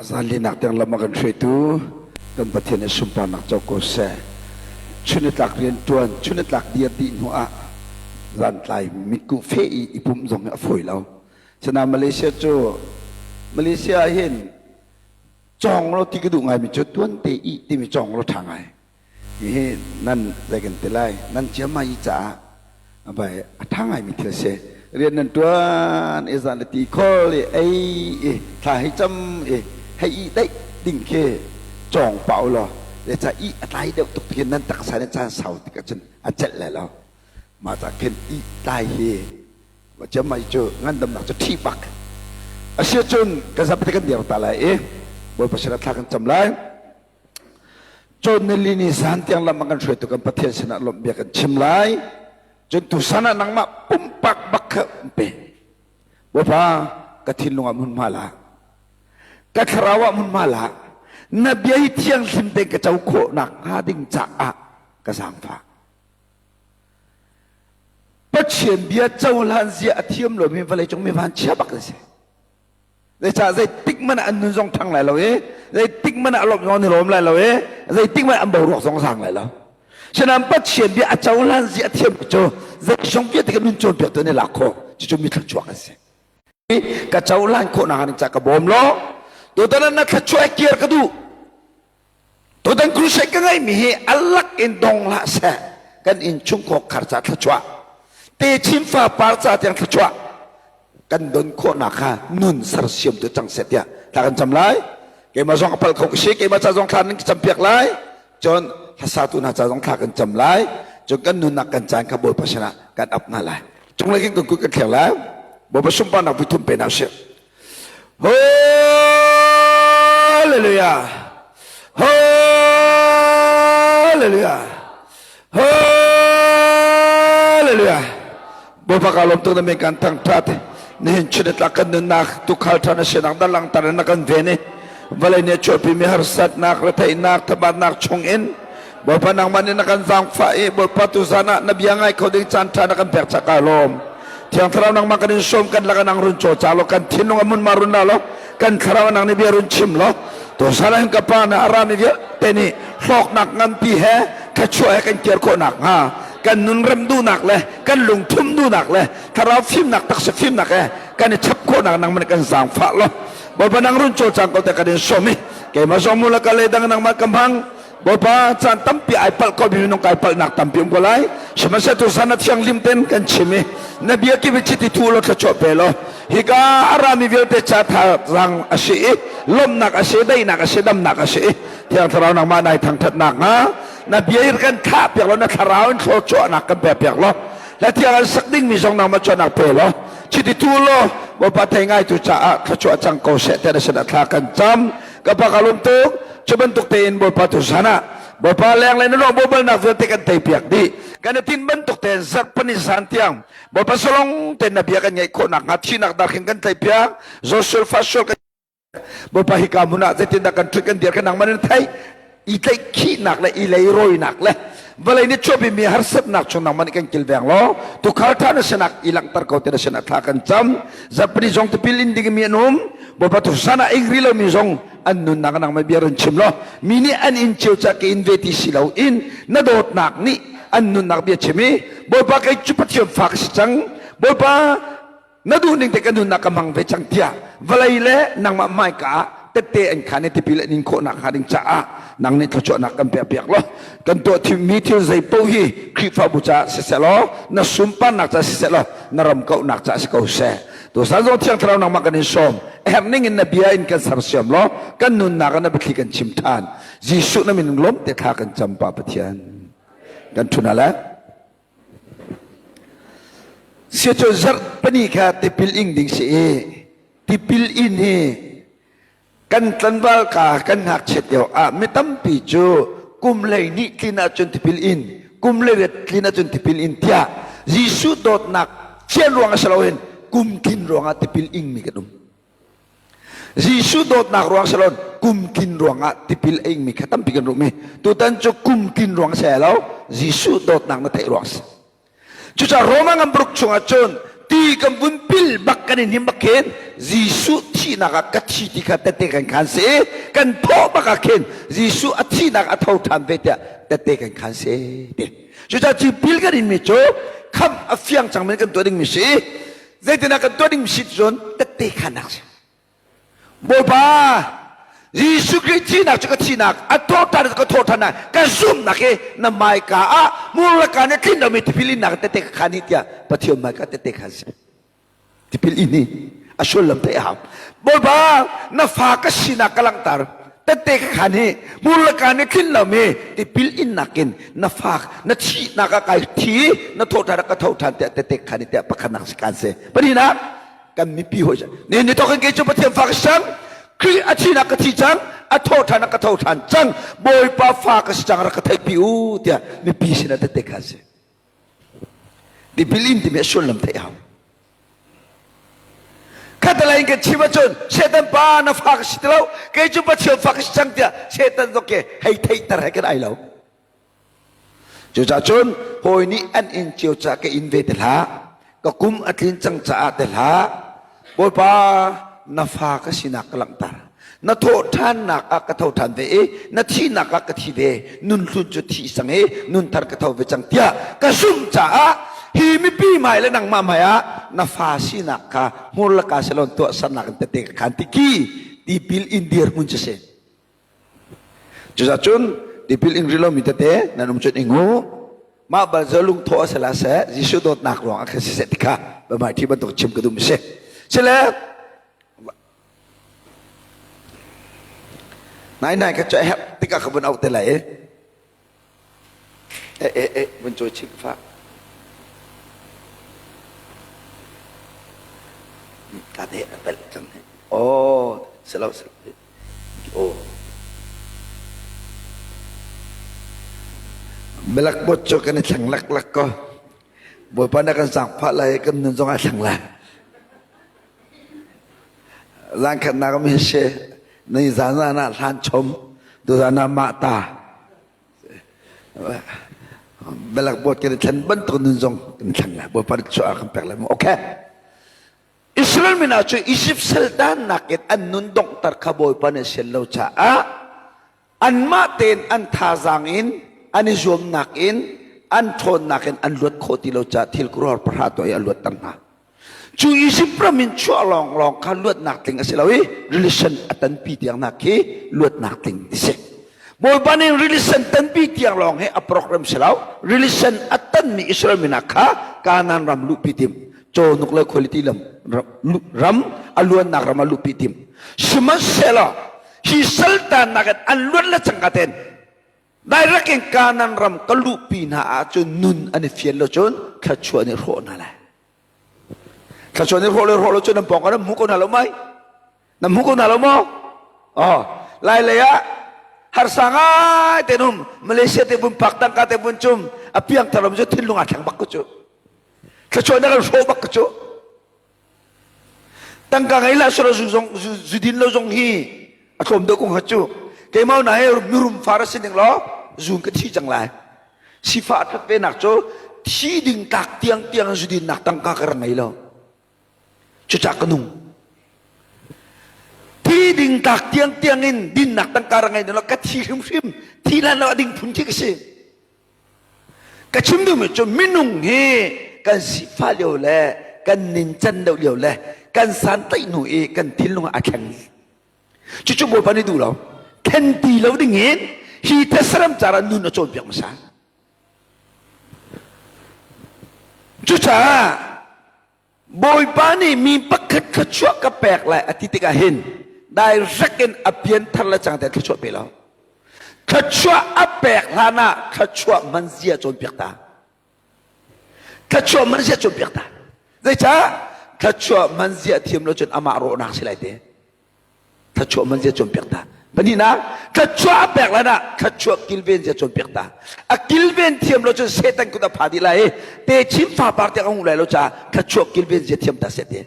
A zanlinak tiang lam a kan hruaitu kan Pathian nih sunparnak co ko seh. Chun i tlak rian ṭuan, chun i tlak dir dih hnu ah zantlai mitkuh fe i i pumh zong hi a fawi lo. Sinain Malaysia cu Malaysia ah hin cawng lo ti ka duh ngaimi cu tuante ih timi cawng lo ṭha ngai. Hihi nan zei kan ti lai nan ciammai caah bai a ṭha ngaimi thil a si. Rian nan ṭuan i zan le ti khawl i ei i thla hei cam i hei ih daih ding khi cawng pah u law zeicah ih a tlai deuh tuk tikhin nan taksa nih caan sau tik ahcun a celh lai lo. Mah cah khin ih tlai hi ciammai cu ngandamnak cu ṭhi bak. A si ahcun kan zapi kan dir ta lai i Bawipa sinah thla kan cam lai. Cawn nili ni zan tiang lam a kan hruaitu kan Pathian sinah lawmh bia kan chim lai. Cun tusan ah nangmah pumpak bak kha pe. Bawipa, ka thinlung ah hmunhma la. Ka thlarau ah hmunhma la. Na bia hi thianghlim tein ka co khawh nak hnga ding caah ka zaangfah. Pathian bia cohlan zia a thiam lomi vawleicung mi van chia bak an si. Zeicah zeitik hmanh ah an nun zong ṭhang lai lo i zeitik hmanh ah a lawmh zong an i lawm lai lo i zeitik hmanh ah an boruak zong a sang lai lo. Sinain Pathian bia a cohlan zia a thiam cu zeizong vialte kan nun cawnpiak tu an i lak khawh. Cucu mi thluachuak an si. Ka cohlan khawh nak ding ca ka bawm law tutan ah na thluachuah kir ka duh. Tutan crusade ka ngeihmi hi a lak in dong hlah seh. Kan inn chungkhar khar ca thluachuah. Techin fapar ca tiang thluachuah. Kan don khawhnak kha nun sersiam tu cang seh tiah thla kan cam lai. Keimah zong a pal kho ka si. Keimah ca zong thla nan ka cam piak lai. Cun hlasatu hna ca zong thla kan cam lai. Cun kan nunnak kan caan kha Bawipa sinah kan ap hna lai. Cunglei khin kan kut kan thleng lai. Bawipa sunparnak vui thum pe hna usih. Hallelujah. Hallelujah. Hallelujah. Bawipa ka lawm tuk na min kan thangthat. Nihin chun tlak kan nunnak tukhal tha na sinak dan langtar na kan ven i vawlei nih a chuahpimi harsatnak retheihnak thabatnak chung in Bawipa nangmah nih na kan zaangfah i Bawipa tuzan ah na bia ngai kho ding caan ṭha na kan pek cak kaa lawm. Thiang Thlarau nangmah kan in sawm kan lak nang run caw ca law kan thinlung a mun ma run la law kan thlarau nang nih bia run chim law tuzan ah hin ka pa na a rami vialte nih hlawknak nganpi he thluachuah he kan kir khawh nakhnga kan nun rem duhnak le kan lungthum duhnak le thlarau fimnak taksa fimnak he kan i chap khawhnak nangmah nih kan zaangfah law Bawipa nang run cawlcang ko te kan in sawm i keimah zong mu le ka le dang nangmah ka hmang Bawipa caan tampi ai palh ko mi minung kai palhnak tampi um ko lai sihmanhsehlaw tuzan na thianghlim ten kan chim i na bia kip i chiti thu law thluachuah pe law hika a rami vialte ca thazaang a si i lawmhnak a si daihnak a si damnak a si i thiang thlarau nangmah nai thangthatnak hnga na bia hi kan thlah piak law na thlarau in thluachuahnak kan pek piak law na thiang an sak dingmi zong nangmah chuahnak pe law chiti thu law Bawipa thei ngai tu caah thluachuah cang ko seh te na sin a thla kan cam ka pa ka lung tuk cu bantuk tein Bawipa tu zan ah Bawipa leng le na ruah bobalnak vialte kan tei piak dih kan i tin bantuk tein zarhpani zan tiang Bawipa solong tein na bia kan ngaih khawh nakhnga thihnak darkhin kan tei piak Joshua fasual kan Bawipa hika hmun ah zeitindah kan ṭhut kan dir kan nangmah nan theih i tlaihkhihnak le i leirawinak le vawlei nih chuahpimi harsatnak chung nangmah nih kan kilveng law tukhal ṭha na sinak i langhter ko ti na sinah thla kan cam zarhpini zong tipil in ding mi an um Bawipa tu san ah ing ri lomi zong an nunnak nangmah bia run chim law mi nih an in cio ca ka in ve ti si lo in na dawtnak nih an nunnak bia chim i Bawipa kei cu Pathian fa ka si cang Bawipa na duh ning te ka nunnak ka hmang ve cang tiah vawlei le nangmah hmaika ah tette an khan i tipil an in khawh nak hnga ding caah nang nih thluachuahnak kan pek piak law kan tuah thimmi thil zei paoh hi Khrihfabu caah siseh law na sunparnak caah siseh law na ram kauhnak caah si ko seh tusan zong thiang thlarau nangmah kan in sawm a herh ning in na bia in kan sersiam law kan nunnak ah na biathli kan chim than Jesuh na min lawm te thla kan cam pa Pathian kan thuna le Siacu zarhpini kha tipil ing ding si i tipil in hi kan tlanval ka kan ngakchiat lio ah mi tampi cu kum 12 tlin ahcun tipil in kum 18 tlin ahcun tipil in tiah Jesuh dawtnak fian ruang a si loin kum tlin ruangah tipil ing mi kan um. Jesuh dawtnak ruang si loin kum tlin ruangah tipil a ingmi kha tampi kan ruhmi. Tutan cu kum tlin ruang si lo, Jesuh dawtnak na theih ruang si. Cucaah Roma ngambruk chungah cun Ti kan vun pil bak kan in him bak khin Jesuh thihnak ah ka thi ti kha tette kan khan si kan thawh bak ah khin Jesuh a thihnak a tho ṭhan ve tiah tette kan khan si ti. Cucaah tipil kan inmi cu khamh a fiang cangmi kan tuah dingmi si. Zeitinah kan tuah dingmi si cun tette khannak si. Bawipa Jesuh Khrih thihnak cu ka thihnak a thawhṭhan cu ka thawhṭhan ka zumhnak hi na hmaika ah mur le ka nih tlin lomi tipil innak tette ka khan hi tiah Pathian hmaika tette khan si. Tipil in hi a sullam theih a hau. Bawipa na fa ka sinak ka langhter tette ka khan hi mur le ka nih tlin lomi tipil innak in na fa na thihnak ah kai thi na thawhṭhan ah ka thoṭhan tiah tette ka khan hi tiah pakhatnak si kan si. Pahnihnak kan mipi hoi ni ni thawk in kei cu Pathian fa ka si cang Khrih a thihnak ka thi cang a thawh ṭhan ah ka tho ṭhan cang Bawipa fa ka si cang rak ka theihpi u tiah mipi sinah tette kha si tipil in timi a sullam theih hau khatalei in kan chim ahcun Satan pa na fa ka si ti lo kei cu Pathian fa ka si cang tiah Satan zong ke hei theihter he kan ai lo Cucaah cun hawi nih an inn cio caah ka inn ve ti hlah, ka kum a tlin cang caah ti hlah. Bawipa, na fa ka sinak ka langhter. Na thawhṭhannak ah ka tho ṭhan ve i na thihnak ah ka thi ve. Nun hlun cu thi cang i nun thar ka tho ve cang tiah ka zumh caah hi mipi hmai le nangmah hmai ah na fa sinak kha hmur le ka silon tuahsernak in tete ka khan ti ki tipil in dirhmun cu si. Cucaah cun tipil ing rih lomi tete nan um cun ing u. Mah bal cu lungthawh a si la seh, Jesuh dawtnak ruang ah khan siseh ti kha biahmaiṭhi bantuk chim ka duh mi si. Sile nai nai kha cu a herh tikah ka vun auh te lai i Eh eh eh vun cawi chih fa. Ka te a pel cang he. Oh, selo selo. Oh. Belak bot cu kan i thleng lak lak ko. Bawipa na kan zaangfah lai kan nun zong a thleng lai. Zan khatnak mi she ni zan zan ah hlan chom tu zan ah mah ta Belak bot kan i thlen bantuk nun zong kan thleng lai. Bawipa nih chuah kan pek lai mu. Okay. Israel mi hna cu Egypt saltannak in an nun donghter kha Bawipa nih a sian lo caah anmah tein an thazaang in an i zuamnak in an ṭhawnnak in an luat khawh ti lo caah thil khuaruahhar pahra tuah i a luatter hna. Cu Egypt ram in chuah lawnglawng kha luatnak tling a si lo i relation a tanpi tiangnak khi luatnak tling ti si. Bawipa nih relation tanpi tiang lawng hi a program si lo. Relation a tanmi Israel mi hna kha Kanaan ram luhpi tim. Cawnuk le quality lam ram a luannak ram a luhpi tim. Sihmanhsehlaw hi saltannak in an luat le cangka ten direct in Kanaan ram ka luhpi hna ahcun nun an i fian lo cun thluachuah nih hrawh hna lai. Thluachuah nih hrawh le hrawh lo cu nan pawng ah nan hmu ko hna lo mai? Nan hmu ko hna lo maw? Oh, lai lei ah harsa ngai te num Malaysia te vun pak tangka te vun cum a piang tharom cu thinlung aa thleng bak ko cu. Thluachuah na kan hrawh bak ko cu. Tangka ngei la sura zu zong zu din lo zong hi a tlawm deuh kong ha cu. Keimah na he mirum far a si ning law zun ka thi cang lai. Sifah a ṭhat venak cu thi ding tlak tiangtiang zudinnak tangka ka rak ngei lo. Cucaah ka nung. Thi ding tlak tiangtiang in dinnak tangka rak ngei lo ka thi hrimhrim. Thi hlan lo a ding phun khi ka si. Ka chim duhmi cu minung hi kan sifah lio le kan nincan deuh lio le kan santlaih hnu i kan thinlung ah a thleng Cucu Bawipa nih duh lo. Thlen ti lo ding in hi thesaram cara nun a cawnpiak hmasa. Cucaah Bawipa nih mi pakhat thluachuah ka pek lai a ti tikah hin direct in a pianthar le cang te thluachuah pe lo. Thluachuah a pek hlan ah thluachuah man zia cawnpiak ta. Thluachuah man zia cawnpiak ta. Zeicah? Thluachuah man zia thiam lo cun amah rawhnak si lai te. Thluachuah man zia cawnpiak ta. Pahnihnak, thluachuah a pek lan ah thluachuah kilven zia cawnpiak ta. A kilven thiam lo cun Satan kut a pha dih lai i techin fapar tiang a hung lai lo caah thluachuah kilven zia thiam ta seh ti.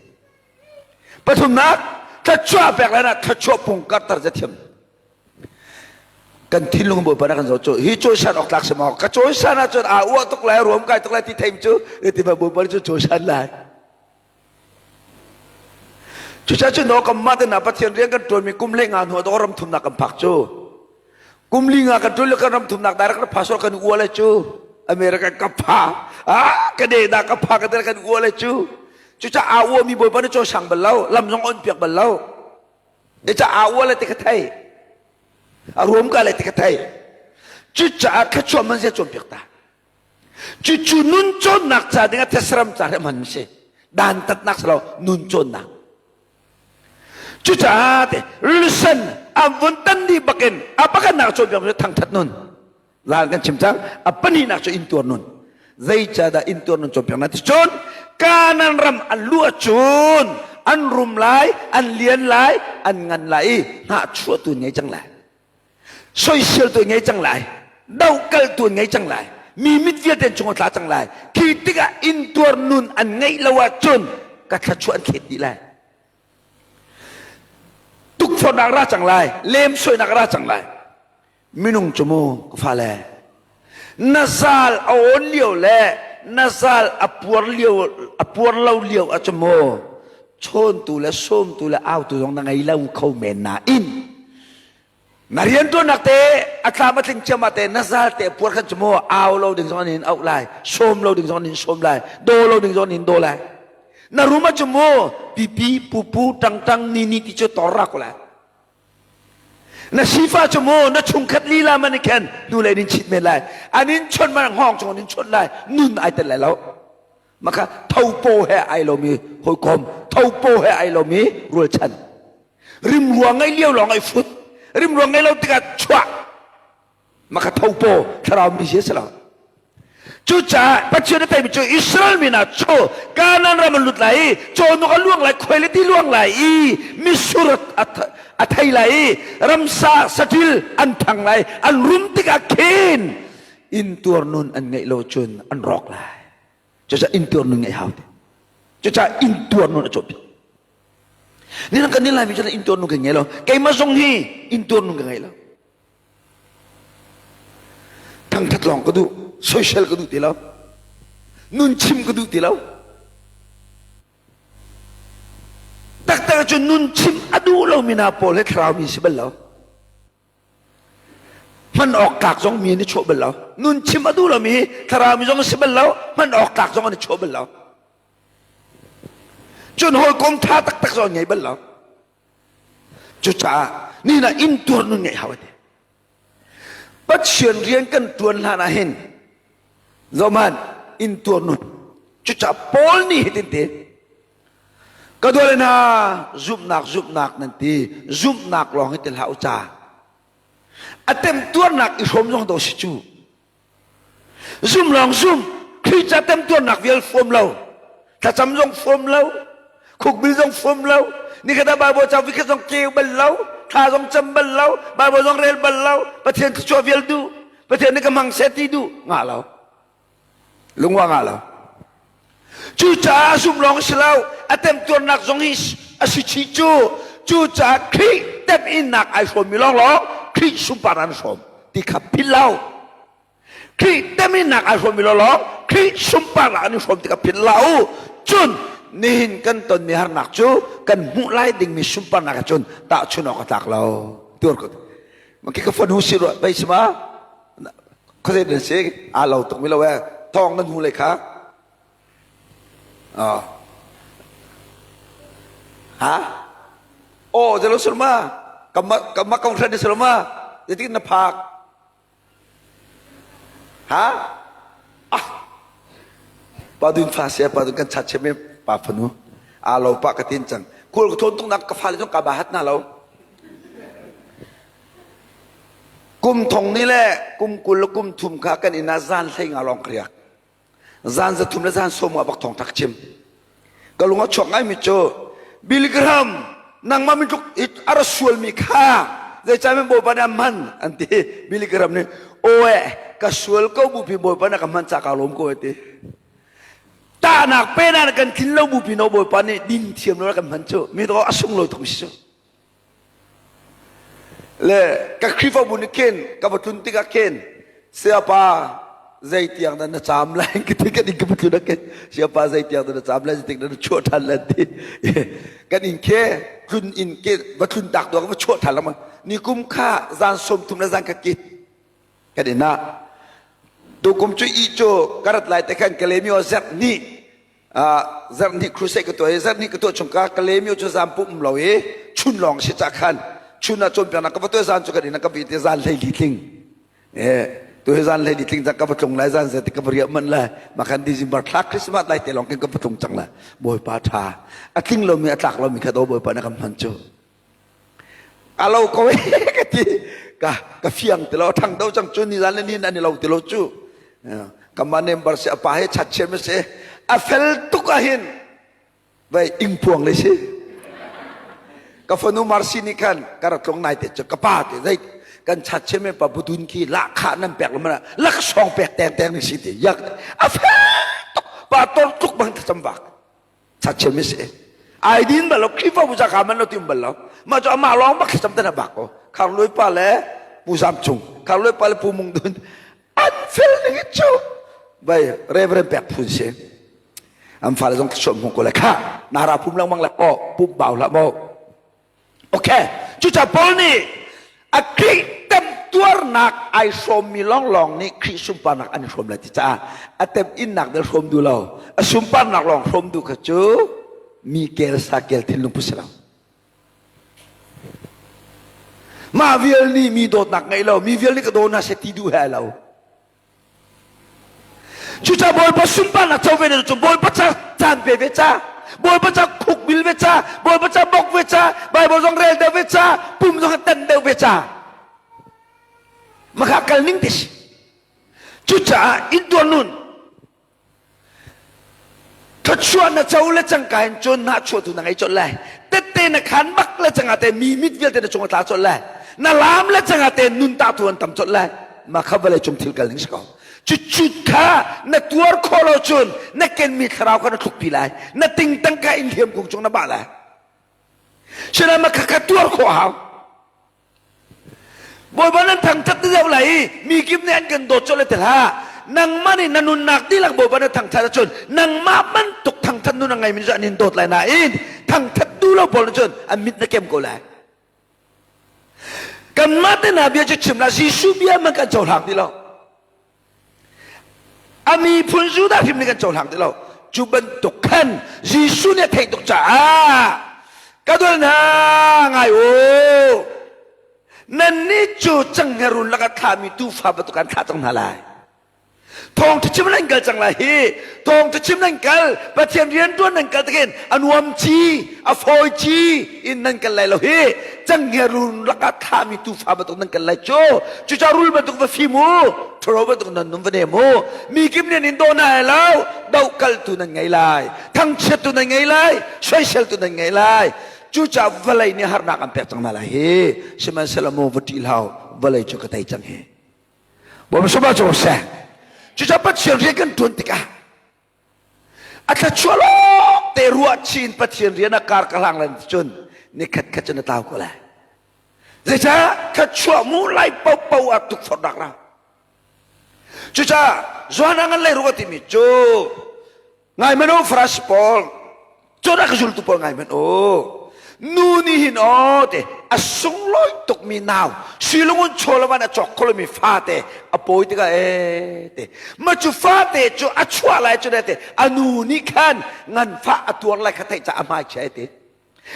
Pathumnak, thluachuah a pek lan ah thluachuah pung karter zia thiam. Kan thinlung Bawipa na kan zoh cu hi cawisan awk tlak si maw? Ka cawisan ahcun aa uah tuk lai, ruam kai tuk lai ti theim cu, ti Bawipa cu cawisan lai. Cucaah cu no kanmah te hna Pathian rian kan ṭuanmi kum le nga hnu ah ram thumnak kan phak cu. Kum li nga kan ṭuan le kan ram thumnak direct na phasor kan ua le cu. America ka pha. Ah, ka de da ka pha ka kan ua le cu. Cucaah aa uami bawipa na caw sang bal lo, lam zong on piak bal lo. Cucaah aa ua le ti ka thei. A ruam ka le ti ka thei. Cucaah thluachuah man zia cawnpiak ta. Cucu nun cawnnak ca ding ah thesram ca hi hman si. Dantatnak si lo, nun cawnnak. Cucaah te listen an vun tan dih bakin a pakhatnak cawnpiak cu thangthat nun. Zan kan chim cang. A pahnihnak cu intuar nun. Zeicahdah intuar nun cawnpiak na ti cun Kanan ram an luh ahcun an rum lai, an lian lai, an ngan lai i hnahchuahtu ngei cang lai. Soiseltu ngei cang lai. Dohkaltu ngei cang lai. Mi mit vialte an chung a tla cang lai. Khi tikah intuar nun an ngeih lo ahcun ka thluachuah an thlet dih lai. Tukforhnak ra cang lai. Lemsoinak ra cang lai. Minung cu mu ka fale na zal a awn lio le na zal a puar lio a puar lo lio ah cu mu chawntu le sawmtu le autu zong na ngei lo kho men nain na riantuannak te a tlam a tling ciam ah te na zal te puar khan cu mu au lo ding zong an in auh lai sawm lo ding zong an in sawm lai daw lo ding zong an in daw lai na rum ah cu mu pipi pupu tangtang nini ti cu tor ra ko lai Na sifa cu mu na chungkhat lila man i khen hnulei in chit men lai. An in chawnh man hngawng chung in chawnh lai. Nun ai tel lai lo. Maka thopo he ai lomi hawikom, thopo he ai lomi rualchan. Rimrua ngei lio lawng ai fut. Rimrua ngei lo tikah chuah. Maka thopo thlarau mi si a si lo. Cucaah Pathian a teimi cu Israel mi hna cu Kanaan ram an lut lai i cawhnuk a luang lai, khuailiti luang lai i mitsur a thei lai i ramsa saṭil an ṭhang lai, an rum tikah khin intuar nun an ngeih lo cun an rawk lai. Cucaah intuar nun ngeih hau ti. Cucaah intuar nun a cawnpiak. Ni kan ni Laimi cu intuar nun kan ngei lo. Keimah zong hi intuar nun ka ngei lo. Thangthat lawng ka duh, social ka duh ti lo. Nun chim ka duh ti lo. Taktak cu nun chim a duh lomi hna pawl hi thlarau mi si bal lo. Hman awk tlak zong mi an i chuah bal lo. Nun chim a duh lomi hi thlarau mi zong si bal lo, hman awk tlak zong an i chuah bal lo. Cun hawikom tha taktak zong an ngei bal lo. Cucaah nihin ah intuar nun ngeih hau a ti. Pathian rian kan ṭuan hlan ah hin zohhmanh intuar nun. Cucaah Paul nih hitin ti ka dawle hna zumhnak zumhnak nan ti zumhnak lawng hi ti hlah u ca a temtuarnak i hrawm zong do si cu Zum lawng zum, Khrih ca temtuarnak vial fuam lo, thlacam zong fuam lo, khukbil zong fuam lo, nikhat ah Bible ca vikhat zong keu bal lo, thla zong cam bal lo, Bible zong rel bal lo, Pathian thluachuah vial duh, Pathian nih ka hmang seh ti duh, ngah lo. Lungwa ngah lo. Cucaah zum lawng si lo, a temtuarnak zong hi a si chih cu. Cucaah Khrih temhinnak ai hrawmmi lawnglawng Khrih sunpar an hrawm ti kha philh lo. Khrih temhinnak ai hrawmmi lawnglawng Khrih sunparnak an i hrawm ti kha philh lo. Cun nihin kan tonmi harnak cu kan hmuh lai dingmi sunparnak ah cun tahchun awk a tlak lo. Tuar ko. Maki ka fanu si ruah bei si ma? Khuazei nan si? Aa lo tuk mi lo eh. Thawng nan hu le kha. Ah. Ha? Oh, jalo sulma. Kama kama kong hran sulma. Jadi na phak. Ha? Ah. Pa dun fa sia pa dun kan chat che me pa fanu. A lo pa ka tin chang. Kul ka thon tung nak ka fa le jong ka ba hat na lo. Kum thong ni le kum 20 le kum thum kha kan inn ah zan hlei nga lawng ka riak. Zan 300 le zan sawm nga bak thong thak chim. Ka lung a chuak ngaimi cu Billy Graham nangmah min tluk a ra sualmi kha zeicah men Bawipa nih a hman an ti. Billy Graham nih aw eh ka sual ko bupi Bawipa nih a ka hman ca kaa lawm ko a ti. Tahnak pe na kan tlin lo bupi no Bawipa nih din thiam lo kan hman cu mi to a sunglawi tuk mi si cu. Le ka Khrihfabu nih khin ka va tlun tikah khin sayapa Zeitiang dah na caam lai ka ti kan in ka tlun ke siapa zeitiang dah na caam lai zeitik dah na chuah ṭhan lai ti kan in ke tlun in ke va tlun tak duak va chuah ṭhan lengmang ni kum kha zan 30 le zan kha kit kan in ah tukum cu i cu ka rat lai te khan Kalemyo zerh ni zarh hnih crusade ka tuah i zarh hnih ka tuah chung ka Kalemyo cu zan pum lo i chun lawng si ca khan chun ah cawnpiaknak ka va tuah zan cu kan inn ah ka vi te zan hlei li tling tu hi zan hlei li tling cang ka va tlung lai zan zet ka va riah manh lai makhan December thla Christmas lai te lawng kin ka va tlung cang lai Bawipa tha a tling lomi a tlak lomi kha do Bawipa na kan hman cu a lo ko e ka ti ka ka fiang ti lo thang do cang cu ni zan le ni an i lo ti lo cu ka ma member si apa he chat chiam si a fel tuk ah hin vai ing puang le si ka fanu marsi nih khan ka rak tlung nai te cu ka pa te zei kan chat chiam pa budun khi la kha nan pek lo mana laksawng pek teng teng ni si ti yak a fel tuk pa tor tuk bang thacham bak Chachem si. Ai din bal lo Khrihfabu ca ka man lo tim bal lo. Mah cu amah lawng bak thlacam te na bak ko. Khar Luai pa le Pu Zam Cung, Khar Luai pa le Pu Mung Dun an fel ning cu vai Reverend pek phun si. An fale zong thluachuah hmu ko le kha nara pum lengmang le aw pum bau hlah maw. Okay. Cucaah Paul nih a Khrih temtuarnak ai hrawmmi lawnglawng nih Khrih sunparnak an i hrawm lai ti caah a temhinnak del hrawm duh lo a sunparnak lawng hrawm duh kha cu mi kel sa kel thinlung pu si lo. Mah vial nih mi dawtnak ngeih lo, mi vial nih ka daw hna seh ti duh he lo. Cucaah Bawipa sunparnak co ve na cu Bawipa ca caan pe ve ca Bawipa ca khuk bil ve ca Bawipa ca bok ve ca Bible zong rel deuh ve ca pum zong tan deuh ve ca Maka kal ning ti si Cucaah intuar nun Thluachuah na co le cangka in cun nahchuahtu na ngei colh lai. Tette na khan bak le cangah te mi mit vialte na cung a tla colh lai. Na laam le cangah te nun tahtu an tam colh lai. Mah kha vawlei cung thil kal ning si ko. Cucu kha na tuar khawh lo cun na kenmi thlarau kha na thlukpi lai. Na tingtang kha in hliam kung cung na bah lai. Sinain mah kha kha tuar khawh hau. Bawipa nan thangṭhat ti deuh lai i mi kip nih an kan dawt colh ti hlah. Nangmah nih na nunnak dihlak Bawipa na thangṭhat ahcun nangmah bantuk thangṭhat nun a ngeimi cu an in dawt lai nain thangṭhat duh lo pawl nih cun an mit na kem ko lai. Kanmah te hna bia cu chim lah Jesuh bia man kan cohlang ti lo. A miphun Judah hrim nih kan cohlang ti lo. Cu bantuk khan Jesuh nih a theih tuk caah ka dol hna ngai u. Nannih cu canghngerun lakah thlahmi tuufa bantuk an thlah cang hna lai. Thawngṭha chim nan kal cang lai hi. Thawngṭha chim nan kal, Pathian rianṭuan nan kal takin a nuam ci, a fawi ci in nan kal lai lo hi. Canghngerun lakah thlahmi tuufa bantuk nan kal lai cu. Cucaah rul bantuk va fim u, ṭhuro bantuk nan nun va nem u. Mi kip nih an in daw hna lai lo, dohkaltu nan ngei lai, thangchiattu nan ngei lai, soiseltu nan ngei lai. Cucaah vawlei nih harnak an pek cang hna lai hi. Sihmanhsehlaw maw va ṭih hlah u, vawlei cu ka tei cang hi. Bawipa sungah cu seh. Cucaah Pathian rian kan ṭuan tikah a thluachuah lawng te ruah chin Pathian rian ah kar ka hlang lan cun nikhat khat cu na tlau ko lai. Zeicah thluachuah mu lai popo ah tukforhnak ra. Cucaah Johan a ngan lei ruah timi cu ngai hmanh u Farasi pawl cun a ka zultu pawl ngai hmanh u nu nih hin aw te a sunglawi tukmi nau silungun chawlavan a cawk kholomi fate a pawi tikah e te ma cu fate cu a chuah lai cu te a nu nih khan nganfah a tuar lai kha theih ca a hmai chia te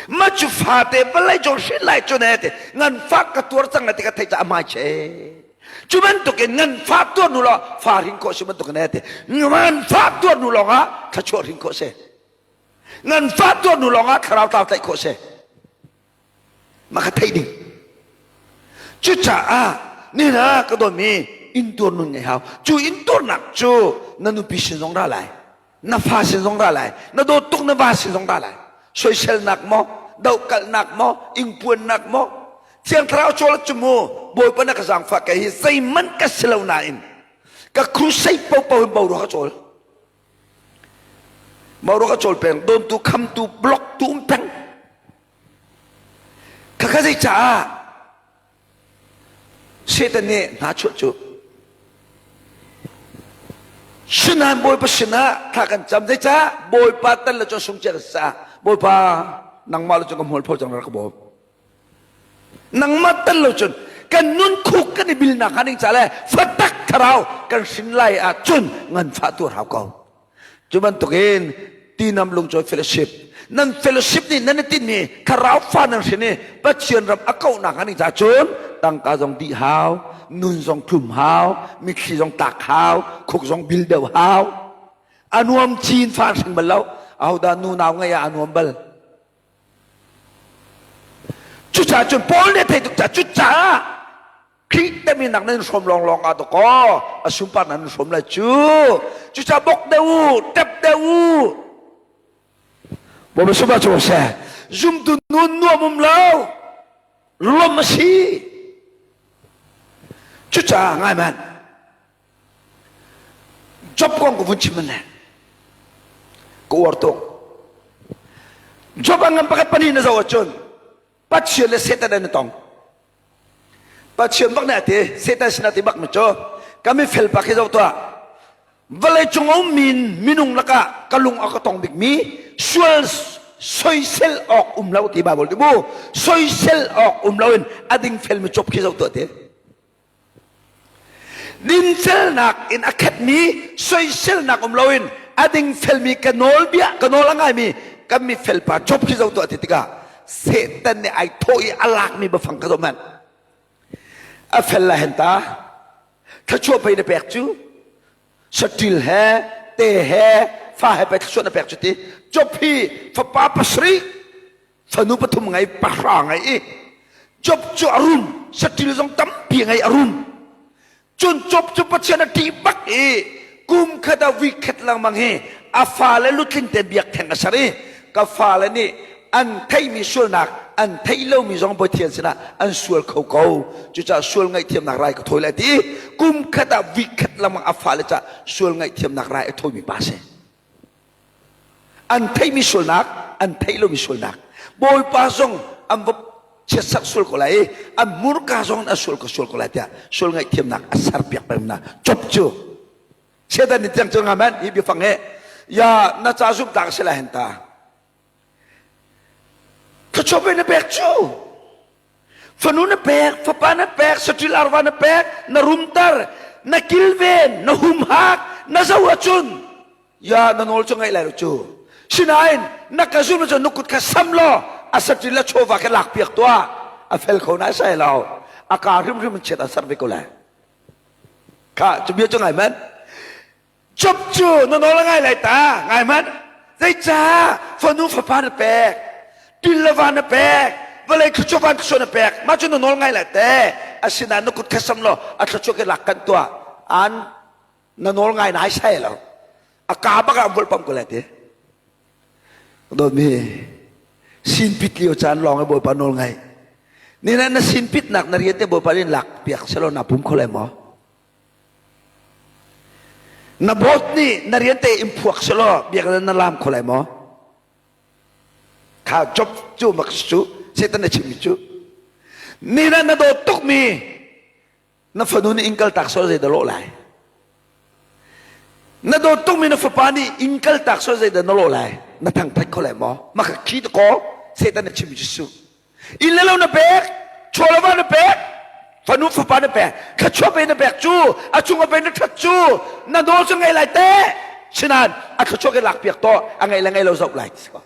Ma cu fate vawlei cung hrin lai cu ne ti nganfak ka tuar cang na ti ka theih caah hmai che. Cu bantukin nganfak tuar nu law fa hrin khawh si bantuk ne ti nganfak tuar nu lawngah thluachuah hrin khawh si. Nganfak tuar nu lawngah thlarau tlau tlaih khawh si. Mah kha theih ding. Cucaah nina ka dawtmi intuar nun ngei hau. Cu intuarnak cu na nupi sin zong ra lai. Na fa sin zong ra lai na dawt tuk na va sin zong ra lai soiselnak maw dohkalhnak maw ingpuannak maw thiang thlarau chawl cu mu bawipa na ka zaangfah kei hi zeihmanh ka si lo nain ka crusade popo in boruak a cawl boruak a cawl peng dawntu khamtu block tu um peng khakha zei caah Satan nih hna chuah cu. Sinain Bawipa sinah thla kan cam. Zeicah? Bawipa tal le cun sung cia ka sa. Bawipa, nangmah lo cun ka hmual pho cang rak ka bawm. Nangmah tal lo cun kan nun khuk kan i bilnak hnga ding ca le fatak thlarau kan hrin lai ah cun nganfah tuar hau ko. Cu bantukin tinam lungcawi fellowship nan fellowship nih nan i tinhmi thlarau fa nan hrin i Pathian ram a kauhnak hnga ding ca cun tangka zong dih hau, nun zong tlum hau, mitthli zong tlak hau, khuk zong bil deuh hau. A nuam chin fa hring bal lo. Ahodah nu nau ngeih ah a nuam bal. Cucaah cun Paul nih a theih tuk caah cucaah Khrih teminak nan hrawm lawnglawng ah dakaw a sunparnak nan hrawm lai cu. Cucaah bok deuh u, tep deuh u. Bawipa sungah cu seh. Zumtu nun nuam um lo. Lom a si. Cucaah ngai man. Job kong ka vun chim man le. Ka uar tuk. Job a ngan pakhat pahnih na zoh ahcun Pathian le Satan an i tong. Pathian bak nih a ti, Satan sinah ti bak mi cu ka mifel pa khi zoh tuah. Vawlei cung a ummi minung lakah ka lung a ka tong bikmi sual soisel awk um lo ti Bible ti mu soisel awk um lo in a dingfel mi cop khi zoh tuah ti. Dinfelnak in a khatmi soiselnak um loin a dingfelmi ka nawlbia ka nawl a ngaimi kan mifel pa Job khi zoh tuah ti tikah Satan nih ai thawh i a lakmi biafang kha zoh hmanh. A fel la hen ta thluachuah pei na pek cu saṭil he te he fa he pei thluachuah na pek cu ti Job hi fapa pasarih fanu pathum ngei pahra ngei i Job cu a rum saṭil zong tampi ngei a rum cun Job cu Pathian a ṭih bak i kum khat ah week khat lengmang hi a fale lutling te biakṭheng a ser i ka fale nih an theihmi sualnak an theih lomi zong Pathian sinah an sual kho ko cucaah sual ngaihthiamnak rai ka thawi lai ti kum khat ah week khat lengmang a fale cah sual ngaihthiamnak rai a thawimi pa si An theihmi sualnak, an theih lomi sualnak. Bawipa zong an va chiatsak sual ko lai i an murka zong an sual ko sual ko lai tiah sual ngaihthiamnak a serpiak peng na cop cu Satan nih tiang cu ngamen hi biafang he ya na ca zumh tlak si lai hen ta thluachuah na pek cu fanu na pek fapa na pek saṭil arva na pek na rumter na kilven na humhak na zo ahcun ya na nawl cu ngaih lai lo cu sinain na ka zum cu na kut kha sam law a saṭil le chawva kha lak piak tuah a fel kho na sai lo a ka hrimhrim in chiat a ser ve ko lai kha cu bia cu ngai man Job cu na nawl a ngai lai ta ngai hmanh zeicah fanu fapa na pek til le va na pek vawlei thluachuah van thluachuah na pek mah cu na nawl ngai lai te asinain na kut kha sam law a thluachuah ke lak kan tuah an na nawl ngai nai sai lo a ka bak ah volpam ko lai te dawtmi sinpit lio caan lawng i bawipa nawl ngai ni na na sinpitnak na rian te bawipa nih lak piak selaw na pum kho lai maw Na bawt nih na rian te in phuak selaw biakinn na lam kho lai maw? Kha job cu mak cu Satan na chimmi cu ni na na dawt tukmi na fanu nih in kaltak sual zei dah lawh lai? Na dawt tukmi na fapa nih in kaltak sual zei dah na lawh lai? Na thangthat kho lai maw? Maka khi ko Satan na chimmi cu su. Inn le lo na pek, chaw le va na pek, fanu fapa na pek, thluachuah pe na pek cu, a cung a pe na ṭhat cu, na nawl cu ngei lai te. Sinain a thluachuah ke lak piak to, a ngei le ngei lo zoh lai ti ko.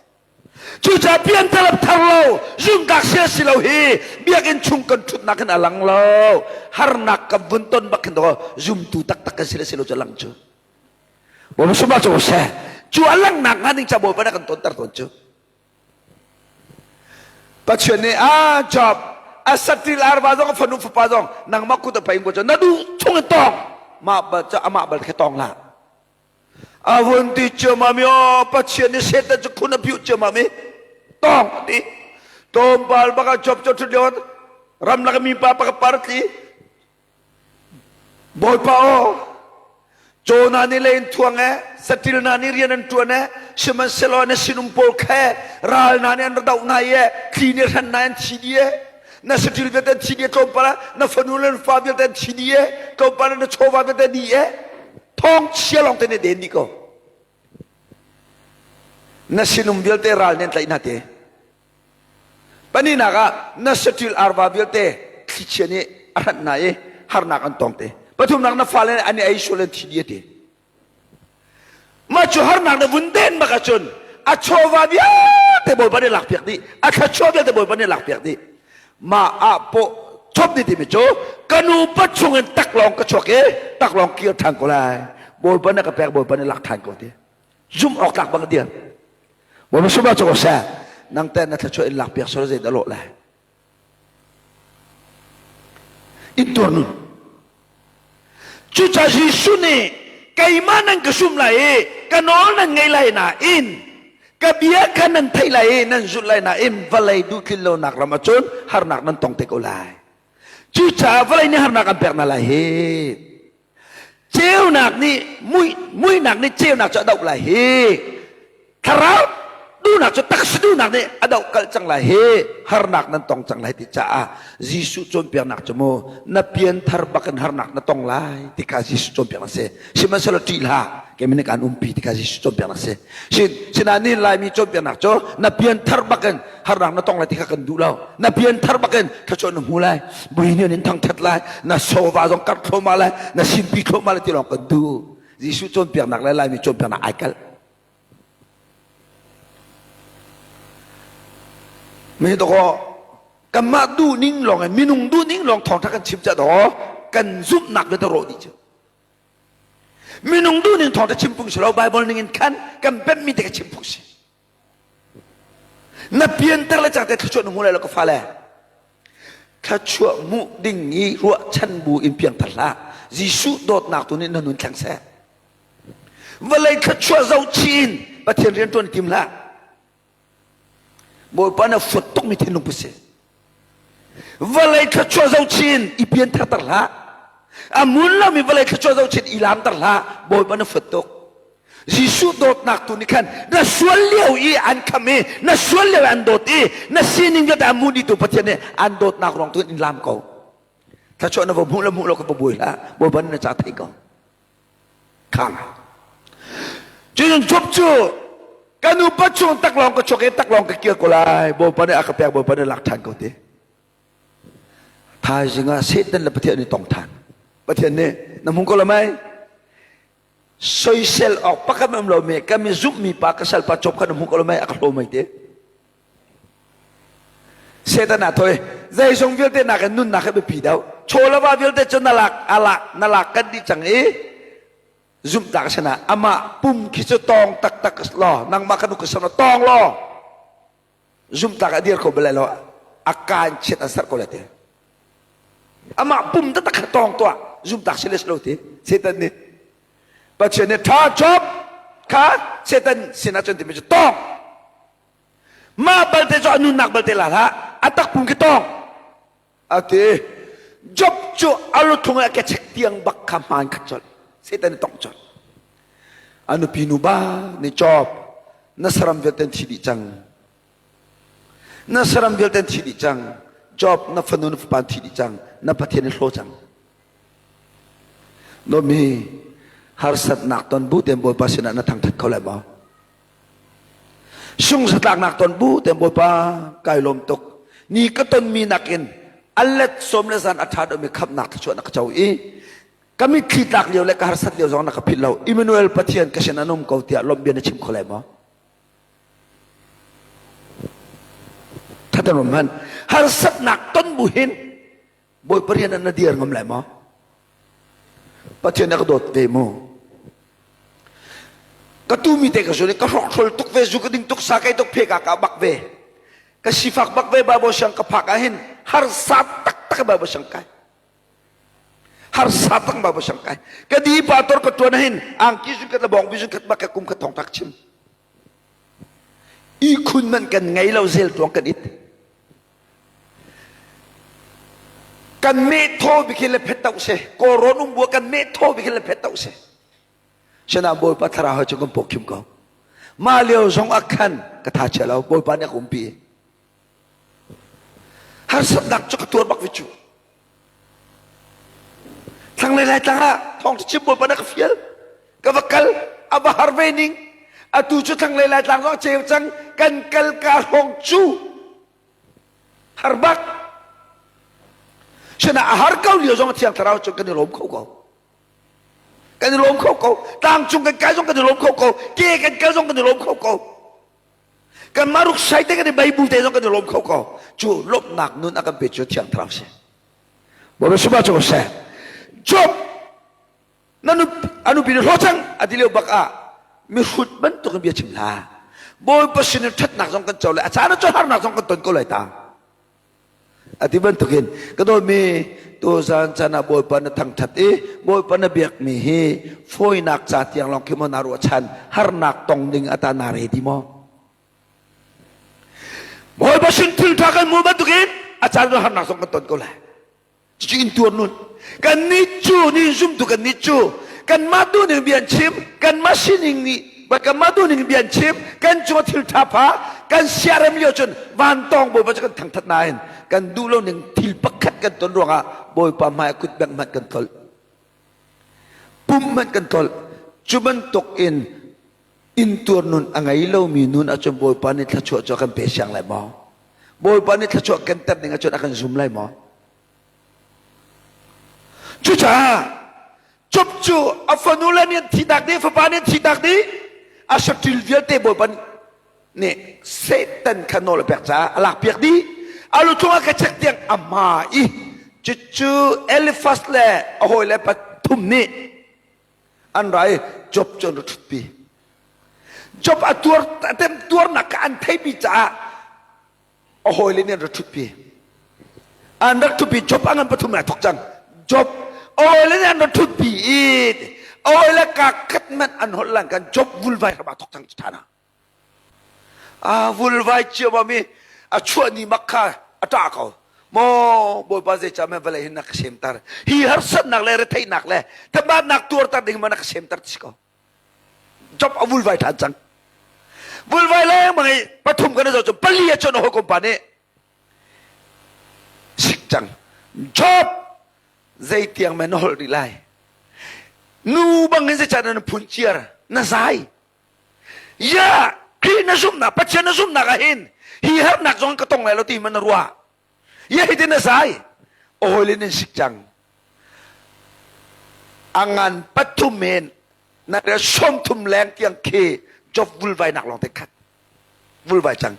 Cucaah piantalap thar lo, zumtlak sia si lo hi biakinn chung kan ṭhutnak in a lang lo. Harnak kan vun ton bak hin to zumtu taktak kan si le si lo cu lang cu. Bawipa sumah cu seh. Cu a langhnak hnga ding ca Bawipa na kan tonter tawn cu. Pathian nih a job a satil arva zong a fanu fapa zong nangmah kut a pain ko cu na duh chung in tong mah bal cu amah bal khe tong hlah a vun ti ciammam i aw Pathian nih Satan cu khun a piuh ciammam i tong a ti tlawmpal bak ah job cu ṭhut lio ramlak mi pa pakhat par tli Bawipa aw, caw hna nih lei in thuang e, saṭil hna nih rian an ṭuan e, sihmanhsehlaw na sinum pawl kha ral hna nih an ra doh hna i e, thli nih hran hna an thi dih e, na saṭil vialte an thi dih e, tlawmpal ah na fanu le na fa vialte an thi dih e, tlawmpal ah na chawva vialte dih e. Thawngchia lawng te nih den dih ko. Na sinum vialte ral nih an tlaih hna te. Pahnihnak ah na saṭil arva vialte thlichia nih a hranh hna i harnak an tong te. Pathumnak na fale nih an i ei sual an thi dih a ti. Mah cu harnak na vun den bak ahcun a chawva vialte Bawipa nih lakpiak dih, a thluachuah vialte Bawipa nih lakpiak dih. Mah ah pawh chop ni timi cu ka nu pa chungin taklawng ka chuak i taklawng kir ṭhan ko lai. Bawipa nih ka pek, Bawipa nih lak ṭhan ko ti. Zumh awk tlak bang a dir. Bawipa sumah cu ko seh. Nang teh na thluachuah in lakpiak sual zei dah lawh lai. Intuar nun. Cucaah Jesuh nih keimah nan ka sum lai i ka nawl nan ngei lai nain ka bia kha nan theih lai i nan zulh lai nain vawlei duhtlin lonak ram ahcun harnak nan tong te ko lai. Cucaah vawlei nih harnak an pek hna lai hi. Ceunak nih mui muihnak nih ceunak cu a doh lai hi. Thlarau duhnak cu taksa duhnak nih a doh kalh cang lai hi. Harnak nan tong cang lai ti caah Jesuh cawnpiaknak cu mu na pianthar bak in harnak na tong lai ti kha Jesuh cawnpiaknak a si. Sihmanhsehlaw ṭih hlah keimah nih kaan umpi ti kha Jesuh cawnpiaknak a si. Sinain nihin Laimi cawnpiaknak cu na pianthar bak in harnak na tong lai ti kha kan duh lo. Na pianthar bak in thluachuah na hmu lai. Bui nih an thangthat lai. Na sofa zong karh thluahmah lai. Na sinpi thluahmah lai ti lawng kan duh. Jesuh cawnpiaknak le Laimi cawnpiaknak ai kalh. Mi dawh kanmah duhning lawng in minung duhning lawng thawngtha kan chim ca daw kan zumhnak le rawh dih cu. Minung duhning thawngtha chim phung si lo Bible ning in khan kan pemmi te ka chim phung si. Na pianter le cangte thluachuah na hmu lai lo ka fale. Thluachuah hmuh ding i ruahchan bu in piangthar hlah. Jesuh dawtnak tu nih na nun thleng seh. Vawlei thluachuah zohchih in Pathian rian ṭuan tim hlah. Bawipa na fuat tukmi thinlung pu si. Vawlei thluachuah zohchih in i piantharter hlah. A mun lomi vawlei thluachuah zohchih in i laamter hlah. Bawipa na fuat tuk. Jesuh dawtnak tu nih khan na sual lio i an kham i na sual lio i an dawt i na sining vialte a hmu dihtu Pathian nih an dawtnak ruang tu in laam ko. Thluachuah na va hmuh le hmuh lo ka va buai hlah. Bawipa nih na ca thei ko. Khang. Cun Job cu ka nu pa chung taklawng ka chuak i taklawng ka kir ko lai. Bawipa nih a ka pek, Bawipa nih lak ṭhan ko ti. Thaizing ah Satan le Pathian nih tong ṭhan. Pathian nih na hmung ko lo mei? Soisel awk pakhat um lo mi ka mi zumhmi pa ka salpa Job kha na hmu ko lo mei? A ka hlaw mei ti. Satan ah thoi zeizong vialte nakin nunnak hi biapi deuh. Chaw le va vialte cu na lak a lak na lak kan dih cang i zumhtlak sinah amah pum khi cu tawng taktak law nangmah kan ka sam tawng law zumhtlak a dir kho bal lo a kaan chiat an serh ko lai ti amah pum taktak kha tawng tuah zumhtlak si le si lo ti Satan nih Pathian nih tha chop kha Satan sinah cun timi cu tawng Mah balte cu a nunnak balte la hlah, a takpum khi tawng. A ti. Job cu a luthlung i a kechek tiang bak kha hmaan khat colh. Satan nih tongh colh. A nupi nu ba nih Job, na saram vialte an thi dih cang. Na saram vialte an thi dih cang. Job, na fanu na fapa an thi dih cang. Na Pathian i hlaw cang. Nomi harsatnak ton bu tein Bawipa sinah na thangthat kho lai maw? Sungsatlaknak ton bu te Bawipa kai lawm tuk. Ni ka tonmi nakin a let sawm le zan a ṭha deuhmi khamhnak thluachuah na ka co i ka mitthli tlak lio le ka harsat lio zong na ka philh lo. Emmanuel Pathian ka sin an um ko tiah lawmh bia na chim kho lai maw? Thatan rum han harsatnak ton bu hin Bawipa rian ah na dir ngam lai maw? Pathian na ka dawt ve mu. Ka tumi te ka zun i ka hrawkhrol tuk ve, zu ka ding tuk, sa kai tuk, phe ka ka bak ve. Ka sifak bak ve Bible siang ka phak ah hin harsa taktak Bible siang kai. Harsa tak Bible siang kai. Ka di pa tor ka tuan hin angki zun khat le bawngbi zun khat bak ka kum khat thong tak chim. Ihkhun man kan ngei lo zel tuang kan it. Kan meh thaw bik hin le phet tauh si. Kawlrawn um bu ah kan meh thaw bik hin le phet tauh si. Sinah Bawipa thlarau he cun kan pawkhim ko. Mah lio zong ah khan ka tha chia lo. Bawipa nih a ka umpi. Harsatnak cu ka tuar bak ve cu. Thlanglei Laitlang ah thawngṭha chim Bawipa nih a ka fial. Ka va kal a va har ve ning. Atu cu thlanglei Laitlang zong a ceu cang. Kan kal ka hrawng cu har bak. Sinah a har ko lio zong Thiang Thlarau cu kan i lawm kho ko. Kan i lawm kho ko. Tlang cung kan kai zong kan i lawm kho ko. Ke kan kal zong kan i lawm kho ko. Kanmah ruksai te kan i bei bu te zong kan i lawm kho ko. Cu lawmhnak nun a kan pe cu Thiang Thlarau si. Bawipa sungah cu seh. Job na nu a nupi nih hlaw cang a ti lio bak ah mihrut bantuk in bia chim hlah. Bawipa sin in ṭhatnak zong kan co lai a caan ah cun harnak zong kan ton ko lai ta. A ti bantukin ka dawtmi tuzan caan ah Bawipa na thangṭhat i Bawipa na biakmi hi fawinak ca tiang lawng khi maw naa ruahchan harnak tong ding ata naa ready maw? Bawipa sin thil ṭha kan hmuh bantukin a caan ah harnak zong kan ton ko lai. Cucu intuar nun. Kannih cu ni zumtu kannih cu kanmah duhning bia an chim, kanmah sining nih kanmah duhning bia an chim, kan cung thil ṭha pha, kan siarem lio cun vantawng Bawipa cu kan thangṭhat nain kan duh lo ning thil pakhat kan ton ruangah Bawipa hmai ah kut bengh hmanh kan tlolh. Pum hmanh kan tlolh. Cu bantuk in intuar nun a ngei lomi nun ahcun Bawipa nih thluachuah cu a kan pe siang lai maw? Bawipa nih thluachuah kenter ding ahcun a kan zum lai maw? Cucaah Job cu a fanu le nih an thihtak dih, fapa nih an thihtak dih, a saṭil vialte Bawipa nih Satan kha nawl a pek caah a lakpiak dih. A lu cungah ka chek tiang a hma i cucu Eliphaz le a hawile pathum nih an ra i Job cu an ra ṭhutpi. Job a tuar a temtuarnak kha an theihmi caah a hawile nih an ra ṭhutpi. An rak ṭhutpi Job a ngan pathum ai thok cang. Job a hawile nih an ra ṭhutpi i a hawile kaa khat hmanh an holh lan kan Job vulvai hram aa thok cang ṭhan ah. A vulvai ciammam i a chuah ni mak kha a ṭah ko. Maw Bawipa zeicah men vawlei hin na ka semter? Hi harsatnak le retheihnak le thabatnak tuarter ding ma na ka semter ti si ko. Job a vulvai ṭhan cang. Vulvai lengmang i pathum kan i zoh cu pali a cun a hawikom pa nih sik cang. Job zeitiang men na holh rih lai? Nu bangin zeicah na phun ciar? Na zai. Ya, Khrih na zumhnak, Pathian na zumhnak ah hin hi harnak zong ka tong lai lo ti man na ruah. Ya hitin na zai. A hawile nan sik cang. A ngan pathum hin na re 30 leng tiang khi job vulvai nak lawng te khat. Vulvai cang.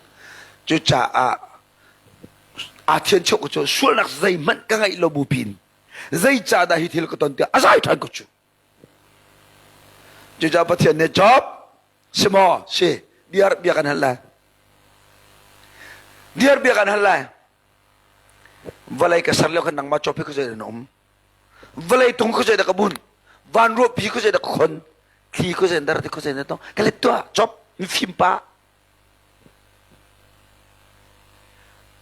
Cucaah aa thian cheu ko cu sualnak zeihmanh ka ngeih lo bu pin zeicah dah hi thil ka ton tiah a zai ṭhan ko cu. Cucaah Pathian nih Job si maw si diar bia kan hal lai diar bia kan hal lai vawlei ka ser lio khan nangmah Job hi khuazei dah na um vawlei tung khuazei dah ka bun van ruahpi khuazei dah ka khon thli khuazei dar ti khuazei na tong ka let tuah Job mifim pa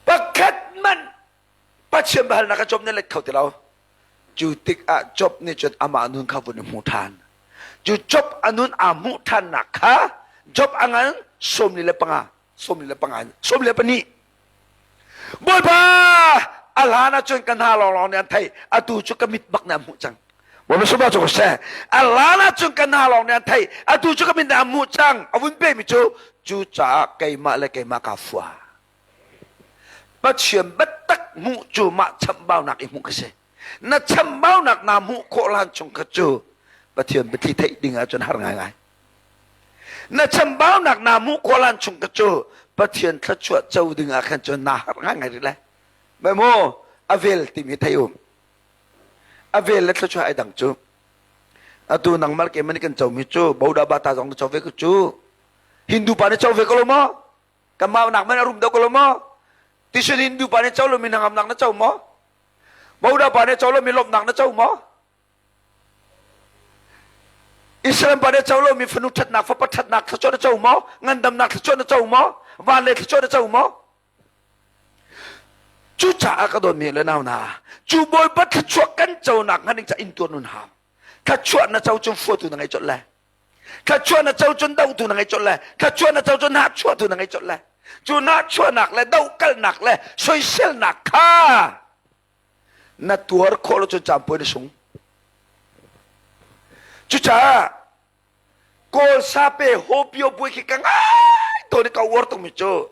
pakhat man Pathian biahalnak ka Job nih let kho ti lo. Cu tikah Job nih cun amah nun kha vun i hmu ṭhan. Cu Job a nun aa hmuh ṭhannak kha Job a ngan 45, 45, 42. Bawipa, a hlan ah cun ka hna lawnglawng nih an theih, atu cu ka mit bak nih an hmuh cang. Bawipa sunglawi cu seh. A hlan ah cun ka hna lawng nih an theih, atu cu ka mit nih an hmuh cang. A vun pemi cu, cucaah keimah le keimah kaa fua. Pathian biatak hmuh cu mah chamhbaunak i hmuh ka si. Na chamhbaunak naa hmuh khawh hlan chung kha cu Pathian biathli theih ding ahcun har ngaingai. Na chambaunak naa hmuh khawh hlan chung kha cu Pathian thluachuah co ding ah khan cun naa har ngaingai rih lai. Mai maw a vel timi thei u. A vel le thluachuah ai dang cu. Atu nangmah le keimah nih kan comi cu Boda Bata zong na co ve ko cu. Hindu pa nih co ve ko lo maw? Kanmah nak man a rum deuh ko lo maw? Tisun Hindu pa nih co lomi hnangamnak na co maw? Boda pa nih co lomi lawmhnak na co maw? Israel pa nih co lomi fanu ṭhatnak, fapa ṭhatnak thluachuah na co maw? Ngandamnak thluachuah na co maw? Van le thluachuah na co maw? Cucaah ka dawtmi le nau hna, cu Bawipa thluachuah kan conak hnga ding ca intuar nun hau. Thluachuah na co cun fuatu na ngei colh lai. Thluachuah na co cun dohtu na ngei colh lai. Thluachuah na co cun nahchuahtu na ngei colh lai. Cu nahchuahnak le dohkalhnak le soiselnak kha na tuar khawh lo cun caanpuai na sung. Cucaah. Kawl sape hopio buai khi ka ngai tawn i ka uar tukmi cu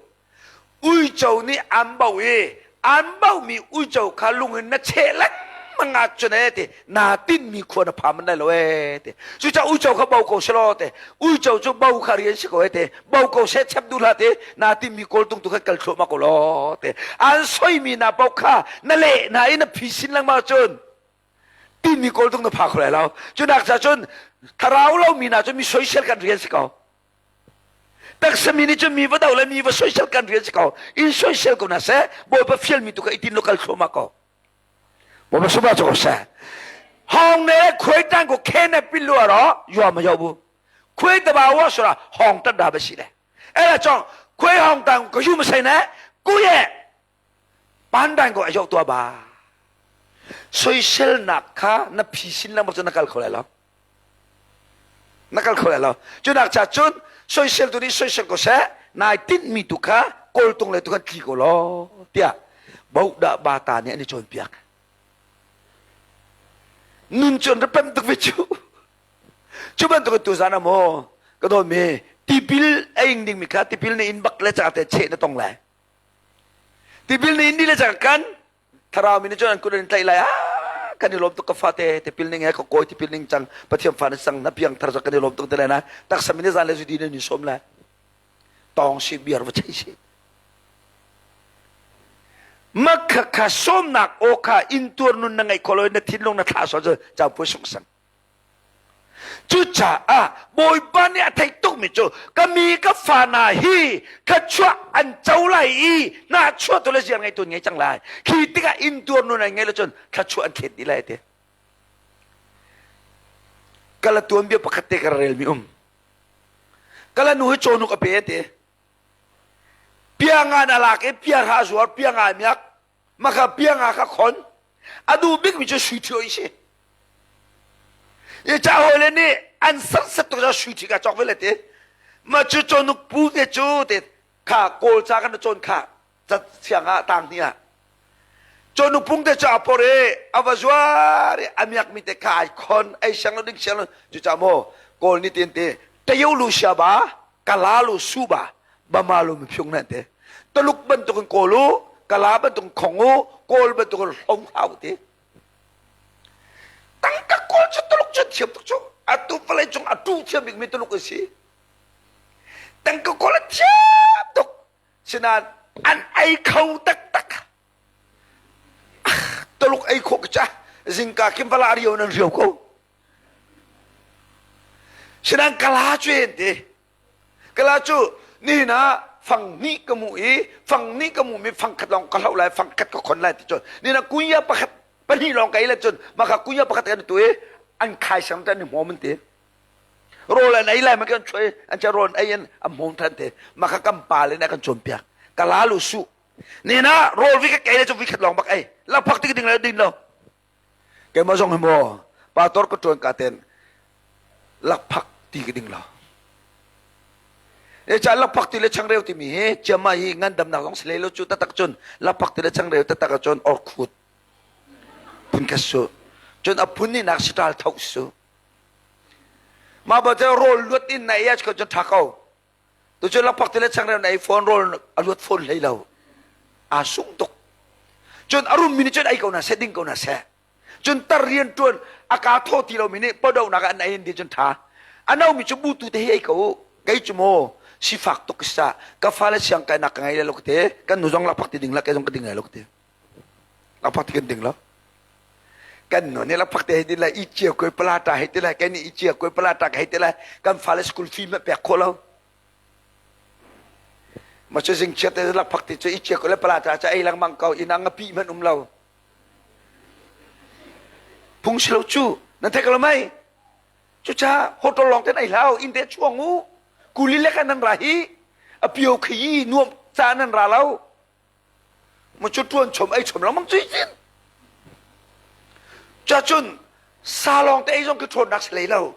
uico nih an bo i an bomi uico kha lung in na cheh lengmang ahcun ee ti naa tinhmi khua na pha man lai lo ee ti. Cucaah uico kha bo ko selaw ti uico cu bo kha rian si ko ee ti bo ko seh chep duh hlah ti naa tinhmi kawltung tu kha kal thluahmah ko law ti. An soimi na bo kha na leh hna i na phisin lengmang ahcun timi kawltung na pha kho lai lo. Cunak ca cun thlarau lomi hna cu mi soisel kan rian si ko. Taksa mi nih cun mi va do le mi va soisel kan rian si ko. In soisel ko na seh, Bawipa fialmi tu kha i tin lo kal thluahmah ko. Bawipa suma cu ko seh. Hong ne khuai tang ko khe ne pilu aro yua ma yo bu. Khuai taba wa sura hong tat da ba si le. Ela chong khuai hong tang ko yu ma sai ne kuye Pandan ko a zoh tuah ba. Soiselnak kha na phisin lengmang cu na kal kho lai lo. Na kal kho lai lo. Cunak cha cun soisel tu nih soisel ko seh, nai tinhmi tu kha kawltung le tu khan tli ko law tiah bohdah bata nih an i cawnpiak. Nun cu an ra pem tuk ve cu. Cu bantuk in tuzan ah maw ka dawtmi tipil a ing dingmi kha tipil na in bak le cak te cheh na tong lai. Tipil nih ni le cang kan thlarau mi nih cun an kut an tlaih lai ah kan i lawm tuk ka fate tipil ning he ka kawi tipil ning cang Pathian fa na sang na piang thar kan i lawm tuk te lai na taksa mi nih zan le zudi nan in sawm lai tawng si biar va chei si makha kha sawmnak aw kha intuar nun na ngeih kholo na thinlung na thla so cu cang pui sung sang Cucaah Bawipa nih a theih tukmi cu ka mi ka fa hna hi thluachuah an co lai i hnahchuah tu le ziar ngeitu an ngei cang lai. Khi tikah intuar nun an ngei lo cun thluachuah an thlet dih lai ti. Kala tuanbia pakhat te ka relmi um. Kala nu hi cawhnuk a pe ti. Pia nga na lak i pia hra zuar pia nga miak maka pianga kha khon a duh bikmi cu sui ṭhio i si i ca hawile nih an serset tuk sui ṭhi ka cawk ve le ti ma cu cawnuk pu te cu te kha kawl ca kan cawn kha siang ah tang hnih ah cawnuk pung te cu a por i a va zuar i a miak mi te kha ai khon ei siang lo ding siang lo cu ca maw kawl nih tin te tayo lu sia ba kala lu su ba bama lu mi phiung nan te Taluk bantukin kawl u, Kala bantukin khong u, Kawl bantukin hlong hau ti. Tangka kawl cu Tuluk cu thiam tuk cu. Atu vawlei cung a tu thiam bikmi Tuluk an si. Tangka kawl a thiam tuk. Sinain an ei kho taktak. Tuluk ei khawh ka ca. Zingka kim vala rio nan rio ko. Sinain kala cu en ti. Kala cu nihin ah fang hnih ka mu i fang hnih ka mu mi fang khat lawng ka hloh lai fang khat ka khon lai ti cun nihin ah kunya pakhat pahnih lawng ka ei le cun maka kunya pakhat kan tu i an khai sang tan ni hmawm an ti rawl an ei lai ma kan chuai an cha rawl an ei an an hmawm than te maka kan pa le na kan cawnpiak kala lu su nihin ah rawl vi ka kei le cu vi khat lawng bak ei lakphak ti ding le ding lo Keimah zong hi maw pastor ka ṭuan ka ten lakphak ti ka ding lo. E ca lakphak ti le changreu timi hi ciama hi ngandamnak zong si lo cu tatak cun lakphak ti le changreu tatak ahcun orkhut phun khat su cun a phun nih nak siṭal tho su mah ba rawl luat in na ei ah cun ṭha ko Tucun lakphak ti le changreu na ei fawn rawl a luat fawn hlei lo. Aa sung tuk. Cun a rummi nih cun ei ko hna seh, ding ko hna seh. Cun tar rian ṭuan a kaa thaw ti lomi nih padohnak ah an ei ti cun ṭha. A nomi cu butu te hi ei ko u. Kei cu maw sifak tuk ka sa. Ka fale siang kainak ka ngei lai lo ka ti. Kan nu zong lakphak ti ding la, kei zong ka ding lai lo ka ti. Lakphak ti kan ding lo. Kan nu nih lakphak te hei ti lai, i cia kuai palata hei ti lai, kei nih i cia kuai palata ka hei ti lai. Kan fale school fee hmanh pek khawh lo. Ma cu zing chiat te lakphak ti cu i cia kuai le palata cu ei lengmang ko, inn ah ngapi hmanh um lo. Phung si lo cu, nan theih ko lo mei? Cucaah hotel lawng ten ei hlah u, inn te chuang u. Kuli le kan nan ra hi, a pio khi nuam ca nan ra lo. Mu cu ṭuan chom ei chom lengmang cui cin. Cacun sa lawng te ei zong khi ṭhawnnak si hlei lo.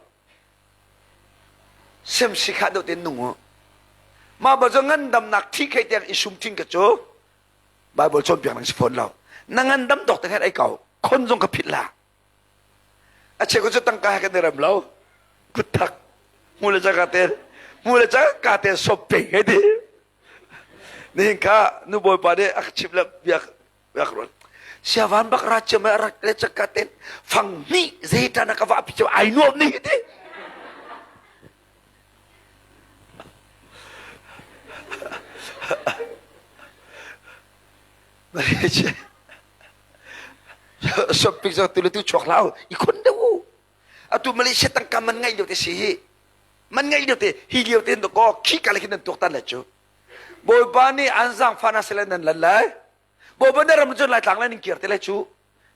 Sem si kha deuh ten nung u. Mah ba cu ngandamnak thi khei tiang i sum thing ka cu Bible cawnpiak nang si fawn lo. Na ngandam tawk te khan ei ko. Khon zong ka phit la. A cheu cu tangka he kan i rem lo. Kut thak. Mu le cangka te mu le cangka te sop pe he ti. Nihin kha nu bawipa nih a ka chimh le biak biak ruat. Siavan bak ra chiam a rak le cangka ten fang hnih zeitan a ka va pi ai nuam ni ti. Shopping zong tu le tu chuak hlah u i khon deuh u. Atu Malaysia tangka man ngaih lio te si hi. Man ngaih lio te hi lio te ko khi ka le khin nan tuaktan le cu. Bawipa nih an zaangfah na sile nan lan lai. Bawipa na ram cun Laitlang lai ning kir te lai cu.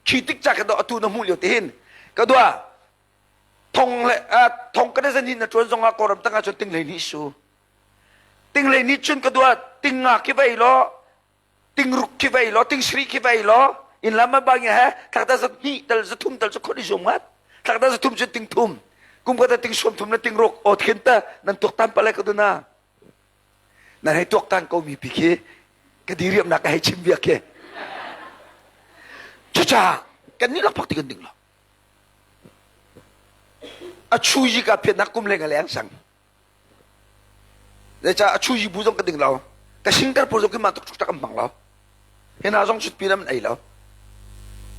Khi tik ca ka do atu na hmuh lio te hin. Ka dua thong le thong ka zan hin na tuan zong ah Kawlram tangah cun ting hlei ni su. Ting hlei ni cun ka dua ting nga khi vai lo ting ruk khi vai lo ting sri khi vai lo in lam ma bang he thak ta zat hnih tal zathum tal cu khon i zum ngat thak ta zathum cun ting thum kum ka ta ting suam thum na ting ruk o khin ta nan tuak tan pale ka duna nan hei tuak tan ko mi pi khi ka diriamnak ka hei chim bia khi cucaah kan nih lakphak ti kan ding lo a chu yi ka phiat nak kum leng a leng sang Zeicah a chu yi bu zong ka ding lo. Ka singter pawl zong khi mah tuk tak an hmang lo. Hi hna zong chut pin an ei lo.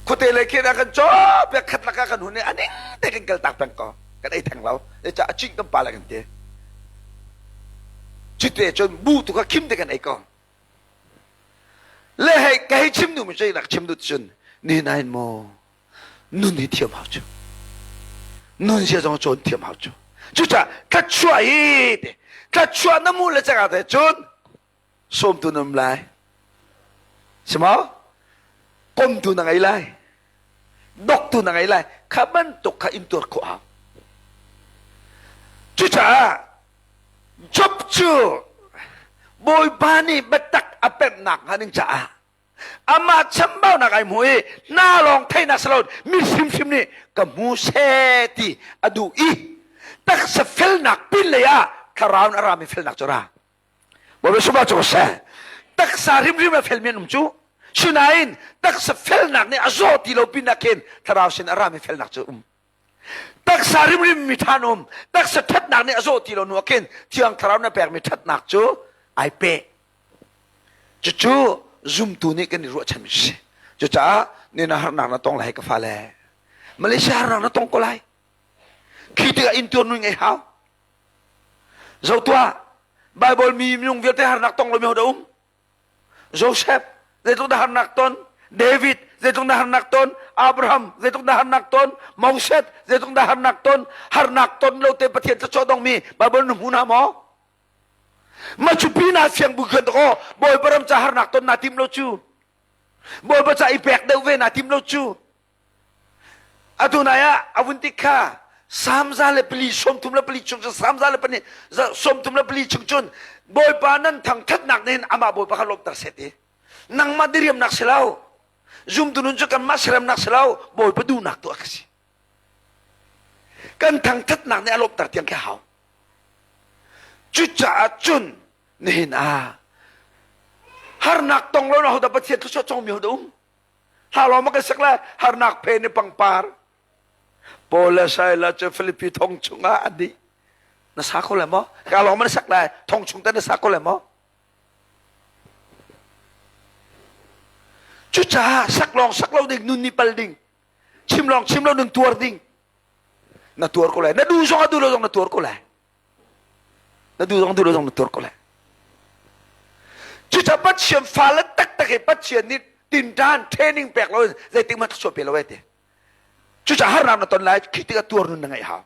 Khuate le khen ah kan caw pek khat lakah kan hun i a ning te kan kal tak peng ko. Kan ei theng lo. Zeicah a cing kan pa le kan ti. Cuti cun bu tu kha khim te kan ei ko. Le hei ka hei chim duhmi cu nak chim duh cun nihin ah hin maw nun hi thiam hau cu nun zia zong cawn thiam hau cu cucaah thlachuah hi te thlachuah na mu le cangah te cun sawmtu na um lai si maw komtu na ngei lai doktu na ngei lai kha bantuk kha intuar khawh hau cucaah Job cu Bawipa nih biatak a pemhnak hnga ding caah amah chambaunak ai hmu i hna lawng theihnak si lo mi hrimhrim nih ka hmu seh ti a duh i taksa felnak pin lei ah thlarau in a rami felnak cu ra Bawipa sungah cu seh taksa hrimhrim a felmi an um cu sinain taksa felnak nih a zaw ti lo pin ah khin thlarau sin a rami felnak cu um taksa hrimhrim mi ṭhan um taksa ṭhatnak nih a zawh ti lo hnu ah khin thiang thlarau na pekmi ṭhatnak cu ai peh Cucu zumtu nih kan i ruahchanmi si. Cucaah ni na harnak na tong lai ka fale. Malaysia harnak na tong ko lai. Khi tikah intuar nun ngei hau. Zo tuah, Bible mi minung vialte harnak tong lomi ho dah um? Joseph zeitluk dah harnak ton? David zeitluk dah harnak ton? Abraham zeitluk dah harnak ton? Moses zeitluk dah harnak ton? Harnak ton lo te Pathian thluachuah dongmi Bible na hmu hna maw? Macupi na fiang bu khan aw Bawipa ram ca harnak ton naa tim lo cu. Bawipa ca i pek deuh ve naa tim lo cu. Atu nai ah a vun tik kha samza le pali sawmthum le pali chung cun samza le pahnih sawmthum le pali chung cun Bawipa nan thangthatnak nih hin amah Bawipa kha lawmhter seh ti. Nangmah diriamnak si lo. Zumtu nun cu kanmah seremnak si lo. Bawipa duhnak tu a ka si. Kan thangthatnak nih a lawmhter tiang khi hau. Cucaah cun nihin ah harnak tong lo na hodah Pathian thluachuah congmi hodah um? Hla lawng ma kan sak lai harnak phen i pangpar. Paul le Silas cu Philippi thong chungah an dih. Na sa kho lai maw? Ka lawng ma na sak lai? Thong chung te na sa kho lai maw? Cucaah sak lawng sak lo ding nun nih pal ding. Chim lawng chim lo ding tuar ding. Na tuar ko lai. Na duh zong a duh lo zong na tuar ko lai. Na duh zong duh lo zong na tuar ko lai. Cucaah Pathian fale taktak hi Pathian nih tinṭan training pek lo in zeitik hmanh thluachuah pe lo ai ti. Cucaah harnak na ton lai khi tikah tuar nun na ngeih hau.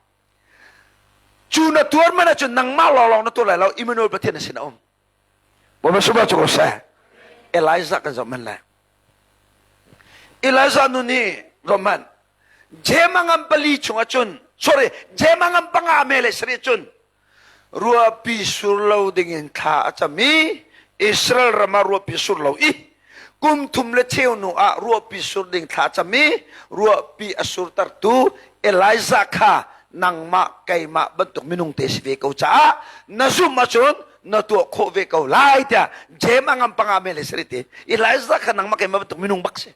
Cu na tuar man ahcun nangmah lawnglawng na tuar lai lo Emmanuel Pathian na sin a um. Bawipa sungah cu ko seh. Elijah kan zoh man lai. Elijah nun hi zoh man. Jemangam pali chungah cun sorry Jemangam panga me le sarih cun ruahpi sur lo dingin thla a cam i Israel ram ah ruahpi sur lo i kum thum le cheu hnu ah ruahpi sur ding thla a cam i ruahpi a surtertu Elijah kha nangmah keimah bantuk minung te si ve ko caah na zumh ahcun na tuah khawh ve ko lai tiah James a ngam panga me le sari te Elijah kha nangmah keimah bantuk minung bak si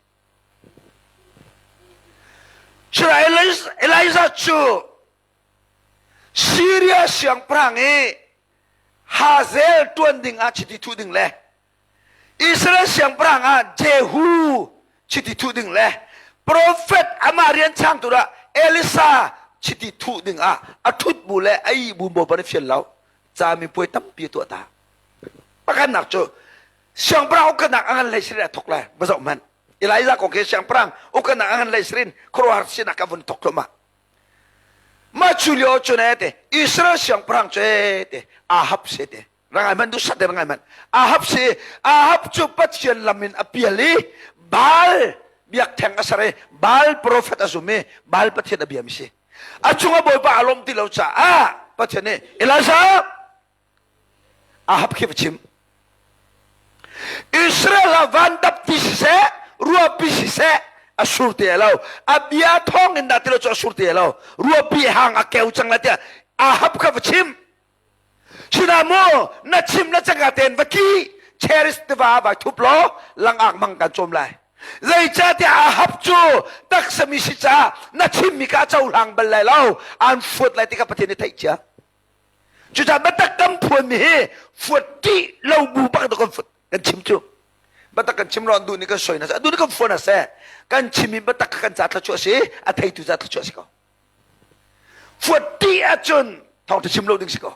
Elijah cu Syria siangpahrang i Hazael ṭuan ding ah chiti thuh ding le Israel siangpahrang ah Jehu chiti thuh ding le profet amah rian changtu ah Elisa chiti thuh ding ah a ṭhut bu le a ih bu Bawipa nih fial lo cami puai tampi a tuah ta. Pakhatnak cu siangpahrang uknak a ngan hlei sirin a thok lai va zoh hmanh. Elijah kong khi siangpahrang uknak a ngan hlei sirin khuaruahhar sinak a vun thok thluahmah. Mah cu lio cun ee te Israel siangpahrang cu ee te Ahab si te rangai man duhsat te rangai man Ahab si Ahab cu Pathian lam in a pial i Baal biakṭheng a ser i Baal profet a zum i Baal Pathian a biami si. A cungah Bawipa a lawm ti lo caah Pathian nih Elijah Ahab khi va chim. Israel ah vandap ti siseh, ruahpi siseh, a sur ti lo. A bia thawng in dah ti lo cu a sur ti lo. Ruahpi hang a keu cang lai tiah Ahab kha va chim. Sinah mu na chim na cangka tein va tli Cheris tiva vai thup law langak mang kan cawm lai. Zeicahtiah Ahab cu taksa mi si caah na chimmi kha a cohlang bal lai lo. An fuat lai ti kha Pathian nih theih cia. Cucaah biatak kan phuanmi hi fuat ṭih lo bu bak in kan fuat kan chim cu. Biatak kan chim lo an duh nih kan soi hna seh, a duh nih kan fuan hna seh. Kan chimmi biatak kha kan ca thluachuah a si, a theitu ca thluachuah a si ko. Fuat ṭih ahcun thawngṭha chim lo ding si ko.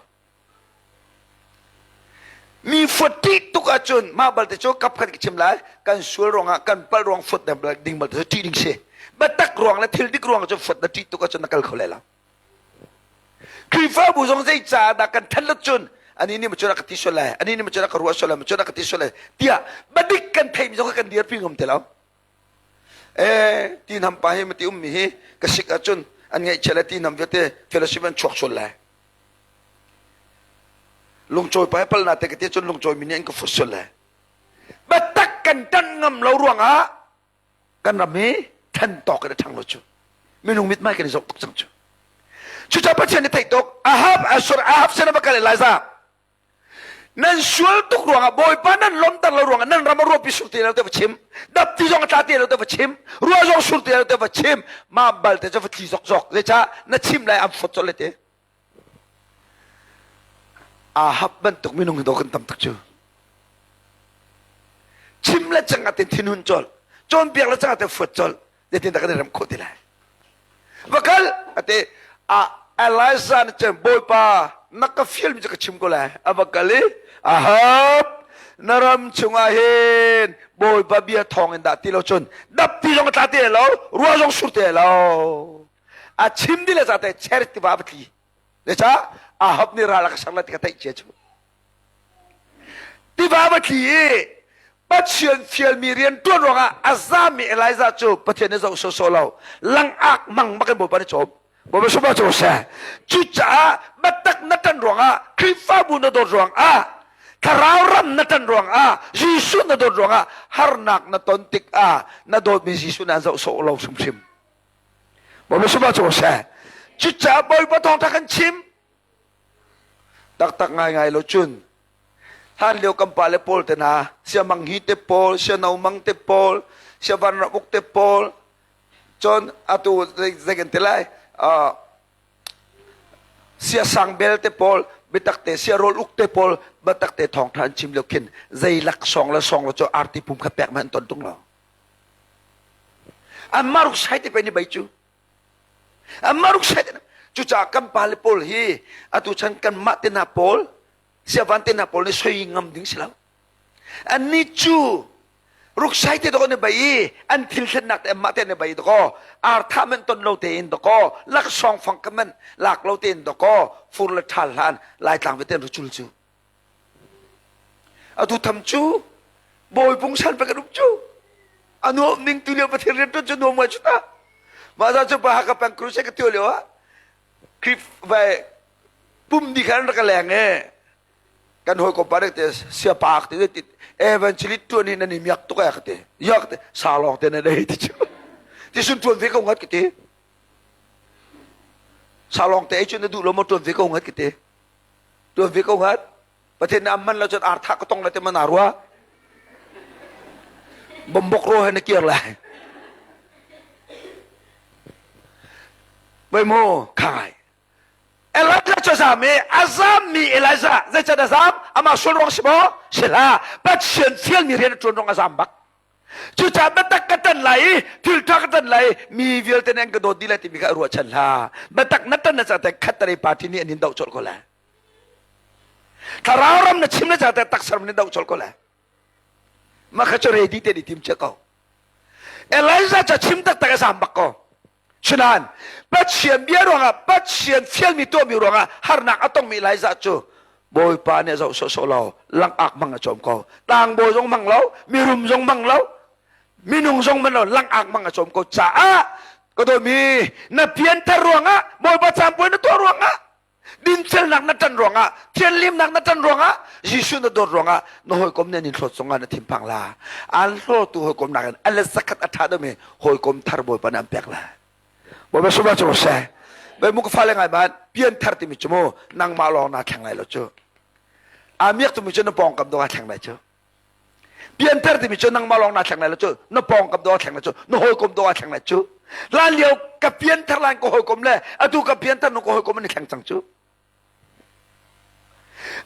Mi fuat ṭih tuk ahcun mah balte cu kap khat ka chim lai, kan sual ruangah kan palh ruang fuat ding balte cu ṭih ding si. Biatak ruang le thil dik ruang cu fuat na ṭih tuk ahcun na kal kho lai lo. Khrihfabu zong zei caah dah kan than lut cun ani nih macun a ka ti sual lai ani nih macun a ka ruah sual lai macun a ka ti sual lai tiah badik kan theih mi zong kan dirpi ngam ti lo eh ti nam pa hi mati ummi hi ka sik ahcun an ngaihchia le ti nam vialte fellowship an chuak sual lai lungcawi pa hi palna te ka ti cun lungcawi mi nih an ka fut sual lai biatak kan tan ngam lo ruangah kan ram hi ṭhen tawk in a ṭhang lo cu minung mithmai kan i zoh tuk cang cu cucaah Pathian nih theih tuk Ahab Asur Ahab sin va kal Elijah nan sual tuk ruangah Bawipa nan lomter lo ruangah nan ram a ruapi sur ti lo te va chim dapti zong a tla ti lo te va chim ruah zong sur ti lo te va chim mah balte cu va tli zokzok zeicah na chim lai am fot colh le te Ahab bantuk minung hi dawh kan tam tuk cu. Chim le cang atin thinhun col, cawnpiak le cang atin fuat col, zeitin dah kan i rem khawh ti lai. Va kal ate a Elijah nih cun Bawipa na ka fialmi cu ka chim ko lai. A va kal i Ahab na ram chungah hin Bawipa bia thawng in dah ti lo cun dapti zong a tla ti lo, ruah zong sur ti lo. A chim dih le zate cher tiva va tli. Zeicah Ahab nih ral a ka ser lai ti ka theih cia cu. Tiva va tli i Pathian fialmi rian ṭuan ruangah a zami Elijah cu Pathian nih zoh sawsawh lo langak mang bak in Bawipa nih cawm. Bawipa sungah cu seh. Cucaah biatak na ṭan ruangah Khrihfabu na dawt ruangah thlarau ram na ṭan ruangah Jesuh na dawt ruangah harnak na ton tikah na dawtmi Jesuh nih an zoh sawh lo hrimhrim. Bawipa sungah cu seh. Cucaah Bawipa thawngṭha kan chim. Taktak ngaingai lo cun hlan lio kan pale pawl te hna sia mang hi te pawl sia no mang te pawl sia van ram uk te pawl cun atu zei kan ti lai sia sang bel te pawl biatak te sia rawl uk te pawl biatak te thawngṭha an chim lio khin zei laksawng le sawng lo cu arti pum kha pek ma an ton tung lo an maruk sai te pe ni bai cu an maruk sai te cucaah kan pale pawl hi atu chan kan mah te hna pawl siavan te hna pawl nih soi ngam ding si lo annih cu ruksai te dawh ne bai i an thil thlennak te anmah te ne bai dakaw artha men ton lo tein dakaw laksawng fang ka men lak lo tein dakaw fur le ṭhal hlan laitlang vete rucul cu atu tham cu bawi pungsan pe kan um cu a nuam ning tu lio pathian rian ṭuan cu nuam ngai cu ta mah za cu pa haka peng crusade ka tio lio ah Khrih vai pum di khan rak ka leng e kan hawikom pa te siapak te ti evangelist tuan hi nan i miak tuk e ka ti yak te sa lawng te na dei ti cu ti sun tuan ve ko ngat ka ti sa lawng te ei cu na duh lo maw tuan ve ko ngat ka ti tuan ve ko ngat Pathian nih amman lo cun artha ka tong lai te mana rua bombok ro he na kir lai Bai mu khai Elijah. Elijah cu a zam i a zammi Elijah zeican a zam? Amah sual ruang si maw? Si hlah. Pathian fialmi rian a ṭuan ruang a zam bak. Cucaah biatak ka ṭan lai i thil ṭha ka ṭan lai i mi vialte nih an ka dawt dih lai timi kha ruahchan hlah. Biatak na ṭan na ca te khattelei party nih an in doh colh ko lai. Thlarau ram na chim na ca te taksa ram nih doh colh ko lai. Mah kha cu ready te nih tim cia ko. Elijah ca chim taktak a zam bak ko. Cunain Pathian bia ruangah Pathian fialmi tuahmi ruangah harnak a tongmi Elijah cu Bawipa nih a zoh sawhsawh lo langak hmang a cawm ko. Tlangbawi zong hmang lo, mirum zong hmang lo, minung zong hmang lo, langak hmang a cawm ko caah ka dawtmi na pianthar ruangah Bawipa caanpuai na tuah ruangah dinfelnak na ṭan ruangah thianhlimnak na ṭan ruangah Jesuh na dawt ruangah na hawikom nih an in hlawt zongah na thinphang la an hlawtu hawikom nakin a let zakhat a ṭha deuhmi hawikom thar Bawipa nih an pek la Bawipa suma cu seh bai mu ka fale ngai man pian thar timi cu mu nangmah lawng naa thleng lai lo cu aa miak tumi cu na pawngkam dong aa thleng lai cu Pianter timi cu nangmah lawng naa thleng lai lo cu na pawngkam dawh a thleng lai cu na hawikom dawh a thleng lai cu lan lio ka pianter lan ka hawikom le atu ka pianter nu ka hawikom an i thleng cang cu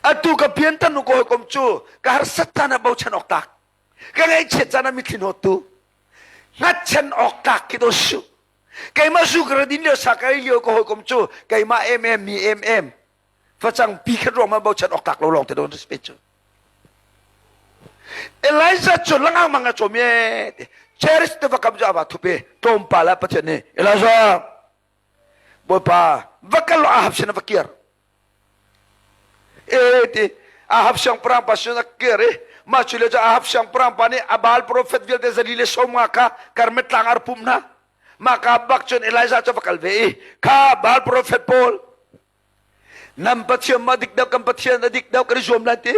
atu ka pianter nu ka hawikom cu ka harsat caan ah bochan awk tlak ka ngaihchiat caan ah mitthli hnawttu hngatchan awk tlak khi do su keimah zu ka radin lio sa ka lio ka hawikom cu keimah em em mi em em facang pi khat ruang ma bochan awk tlak lo lawng te don respect cu Elijah cu langang mang a cawm ye Cherish te vakam cu ava thup i tlawmpal ah Pathian nih Elijah Bawipa va kal law Ahab sin ah va kir e ti Ahab siangpahrang pa sin a kir i mah cu le cu Ahab siangpahrang pa nih a Baal profet vialte zali le 50 kha Karmel tlang ah pumh hna mah ka bak cun Elijah cu va kal ve i kha Baal profet pawl Nan Pathian mah dik deuh kan Pathian a dik deuh kan i zuam lai ti.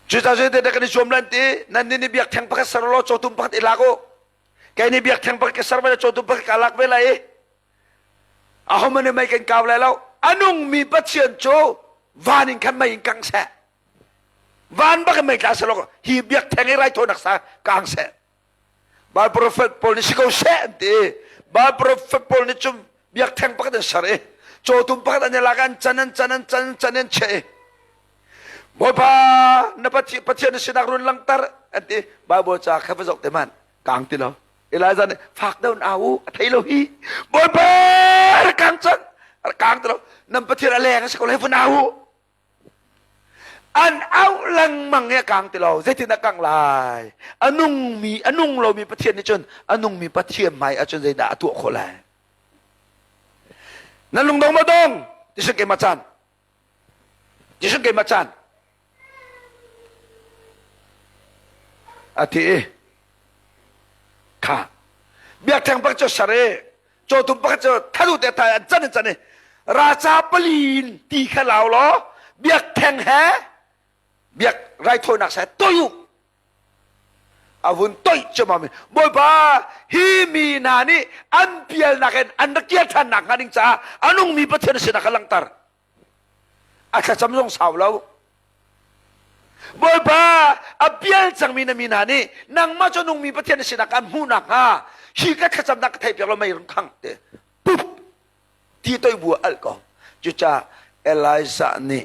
Cucaah zeitin kan i zuam lai ti nan nih biakṭheng pakhat ser law cawtum pakhat i lak u. Kei nih biakṭheng pakhat ka ser ve lai cawtum pakhat ka lak ve lai i ahohmanh nih mei kan kau lai lo. A nungmi Pathian cu van in khan mei in kang seh. Van bak in mei tla seh law hi biakṭheng i raithawinak sa kang seh. Baal profet pawl nih si ko seh an ti. Baal profet pawl nih cun biakṭheng pakhat an ser i cawtum pakhat an i lak an can an can an can an can an cheh i Bawipa na Pathian na sinak run langter an ti. Bible ca kha va zoh te man kang ti lo. Elijah nih fak deuh in au u a thei lo hi. Bawipa rak kang cang rak kang ti lo. Nan Pathian a leng a si ko lai vun au u. An auh lengmang i a kang ti lo. Zeitin a kangh lai? A nungmi, a nung lomi Pathian nih cun a nungmi Pathian hmai ahcun zeidah a tuah khawh lai? Nan lungdong maw dong? Tisun keimah caan. Tisun keimah caan. A ti i kha biakṭheng bak cu ser i cawtum pakhat cu thadu te thai an can in can i raca pali in ti kha lau law biakṭheng he biak raithawinak se toi u a vun toih ciammam bawipa hi mi hna nih an pialnak in an rak kir ṭhan nak hnga ding caah a nungmi Pathian sinah ka langhter a thlacam zong sau lo Bawipa a pial cangmi na mi hna nih nangmah cu nungmi Pathian na sinak an hmuh nakhnga hi ka thlacamnak ka theih piak lo mei rung khang te pup ti toi bu al ko cucaah Elijah nih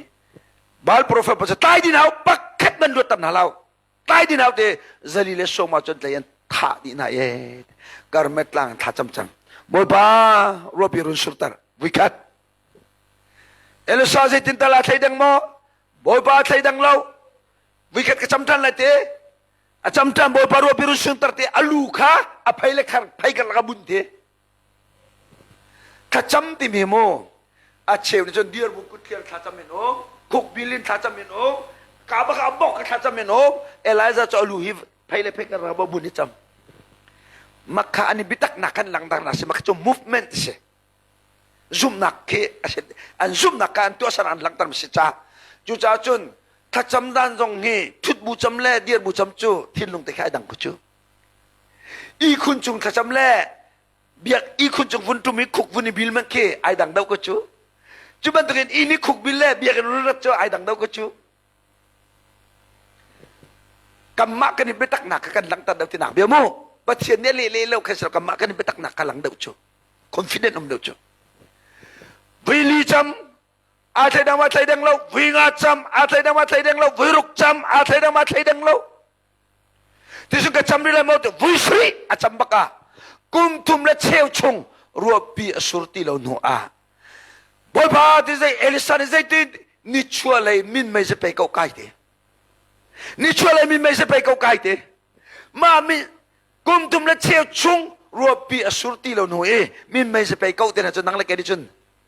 Baal profet pa cu tlai din hau pakhat nan luat tam hna lo tlai din hau te zali le sawma cun tlai an thah dih hna e Karmel tlang thla cam cang Bawipa ruapi run surter vuikhat Elisa zeitin tal aa thleidang maw? Bawipa a thleidang lo. Vuikhat ka cam ṭhan lai te. A cam ṭhan Bawipa ruahpi run sunter te a lu kha a phei le khar phei karlak a bunh te. Thlacam timi mu a cheu nih cun dir bu kut thliar thlacam in um, khuk bil in thlacam in um, ka bak a bok ka thlacam in um. Elijah cu a lu hi phei le phei karlak a bun i cam. Makha an i biatak nak kan langdar na si makha cu movement si. Zumhnak khi a si an zumhnak kha an tuahser an langhter mi si ca cucaah cun thlacam dan zong hi thut bu cam le dir bu cam cu thinlung te kha ai dang ko cu ihkhun cung thlacam le biak ihkhun cung vun tum i khuk vun i bil man khi ai dang deuh ko cu cu bantukin inn i khuk bil le biakinn run rat cu ai dang deuh ko cu kanmah kan i biataknak kha kan langhter deuh tinak bia mu Pathian nih a leh leh lo khan kanmah kan i biataknak kha lang deuh cu confident um deuh cu. Vui li cam aa thleidang ma thleidang lo. Vui nga cam aa thleidang ma thleidang lo. Vui ruk cam aa thleidang ma thleidang lo. Ti ka cam rih lai maw ti vui sarih a cam bak ah kum thum le cheu chung ruahpi a sur ti lo hnu ah Bawipa ti zei Elisa nih zeitin nichuah lei minmei ze pei ko kai te nichuah lei minmei ze pei ko kai te mah mi kum thum le cheu chung ruahpi a sur ti lo hnu i minmei ze pei ko te na cu nang le kei nih cun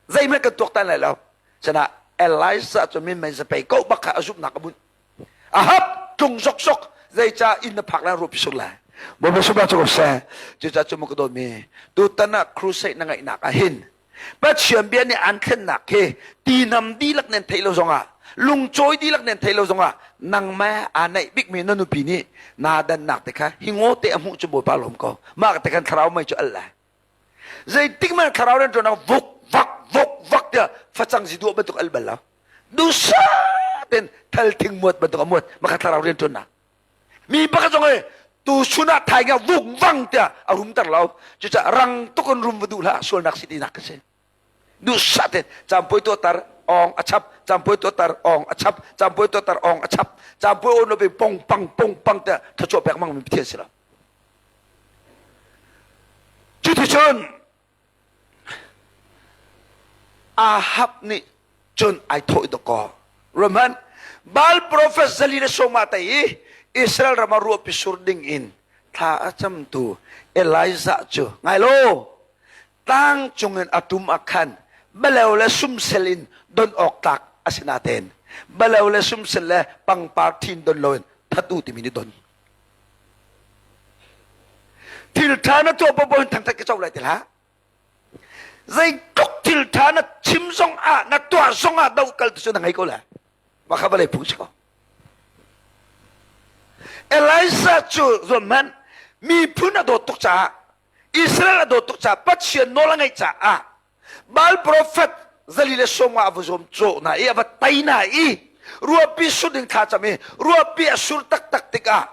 zeihmanh kan tuaktan lai lo cana Elisa cu minmei ze pei ko bak kha a zumhnak a bunh Ahab tlung zokzok zeicah inn na phak lai ruahpi sur lai. Bawipa sumah cu ko seh. Cucaah cu ka dawtmi tutan ah crusade na ngeihnak ah hin Pathian bia nih an thlennak hi ti nam dihlak nan theih lo zongah lungcawi dihlak nan theih lo zongah nangmah aa naih bikmi na nupi nih naa dannak te kha hi ngaw te a hmuh cu Bawipa lawm ko mah te khan thlarau mei cu al lai zeitik hmanh thlarau rian ṭuan ah vuk vak vuk vak tiah facang zi duah bantuk al bal lo dusa ten thal thing muat bantuk a muat maka thlarau rian ṭuannak mi pakhat zong e tu chun ah thai nga vuk vang tiah a rum ter lo cucaah rang tuk in rum va duh hlah sualnak si tinak ka si duhsah ten campoi tuahtar ong a chap campoi tuahtar ong a chap campoi tuahtar ong a chap campoi on lo pong pang pong pang tiah thachuah pek mang mi pathian si lo Cuticun Ahab nih cun ai thawh dawkaw. Roman Baal profet zali le sawma te i Israel ram ah ruahpi sur ding in thla a camtu Elijah cu ngai lo tlang cungin a tum ah khan baleu le sumsel in don awk tlak a si natein baleu le sumsel le pangpar thin don loin that u timi nih don Thil ṭha na tuah paohpaoh in thangṭhat ka co lai ti hlah. Zeitluk thil ṭha na chim zong ah na tuah zong ah do kal tu cu na ngei ko lai. Mah kha vawlei phung si ko. Elijah cu zuam hmanh miphun a dawt tuk caah Israel a dawt tuk caah Pathian nawl a ngeih caah Baal profet zali le sawmnga a va zuam cawh na i a va tei na i ruahpi sur ding thla cam i ruahpi a sur taktak tikah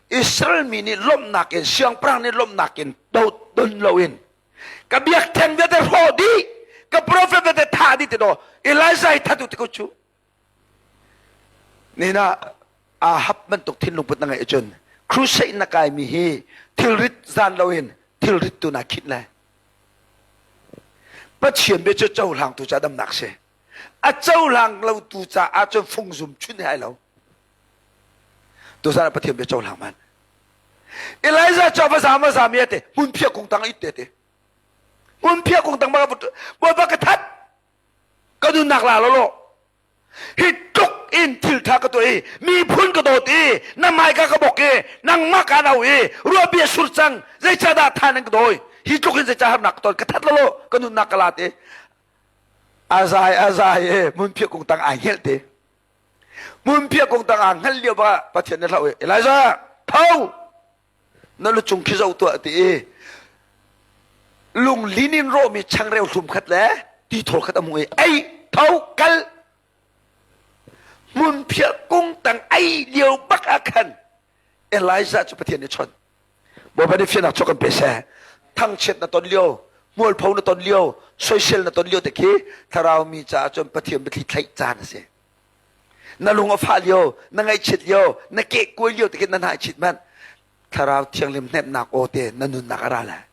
Israel mi nih lawmhnak in siangpahrang nih lawmhnak in do don loin ka biakṭheng vialte hrawh dih ka profet vialte thah dih ti daw Elijah hi that u ti ko cu Nina Ahab bantuk thinlung put na ngeih ahcun crusade na kaimi hi thilrit zan loin thilrit tu naa khinh lai. Pathian bia cu cohlangtu ca damnak si. A cohlang lo tu caah cun fungzum chun hai lo. Tuzan ah Pathian bia cohlang man. Elijah cu a va zam a zam i ate hmunphiah kung tang it te te. Hmunphiah kung tang bak Bawipa ka that ka nunnak la lo lo hi tluk in thil tha ka tuah i miphun ka dawt i na hmaika ka bok i nangmah ka no i ruahbia sur cang zeicahdah tha nan ka dawi hi tluk in zeicah harnak ka ton ka that lo lo ka nunnak ka la te a zai a zai e hmunphiah kung tang ai hngelh te hmunphiah kung tang aa hngelh lio bak ah Pathian nih hlau i Elijah tho na lucung khi zoh tuah ti i lunglin in rawhmi changreu hlum khat le tithawl khat a hmuh i ei tho kal hmunphiah kung tang ei lio bak ah khan Elijah cu Pathian nih chawnh Bawipa nih fiannak chuak kan pe seh thangchiat na ton lio hmualpho na ton lio soisel na ton lio te khi thlarau mi caah cun Pathian biathli thlaih caan a si na lung a fah lio na ngaihchiat lio na kehkuai lio te khin na hna chit manh thlarau thianghlim hnemhnak aw te na nunnak a ra lai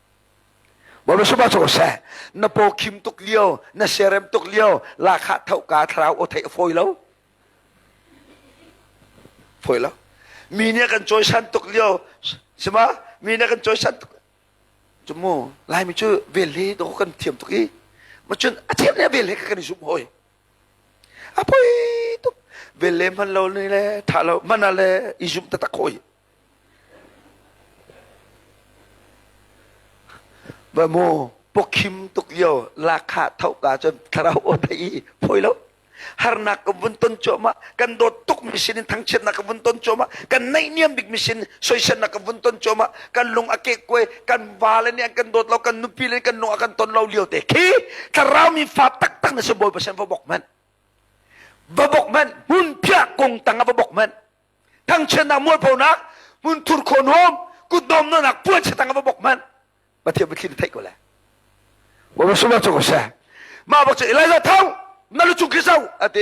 Bawipa suba cu seh na paw khim tuk lio na serem tuk lio lakha thoka thlarau aw theih a fawi lo fawi lo mi nih kan cawisan tuk lio sima mi nih kan cawisan tuk cu mu laimi cu vel hi do kan thiam tuk i ma cun a thiam le vel he kan i zum hoi A poi tuk. Velle hman lo ni le tha lo hman ah le i zumh taktak khawh hi. Va mu pawkhim tuk lio lakha thoka cun thlarau aw thei i phoi lo. Harnak ka vun ton cuahmah, kan dawt tuk mi sin in thangchiatnak ka vun ton cuahmah, kan naihniam bik mi sin soiselnak ka vun ton cuahmah, kan lung a kekkuai, kan vale nih an kan dawt lo, kan nupi le kan lung a kan ton lo lio te khi thlarau mi fa taktak na si Bawipa sin va bok hmanh va bok hmanh hmunphiah kung tang ah va bok hmanh thangchiatnak mualphonak hmunthur khawnhawm kutdawm nak puanchia tang ah va bok hmanh Pathian biathli na theih ko lai Bawipa sunglaw cu ko seh. Mah bak cu Elijah tho na lu cung khi zo a ti.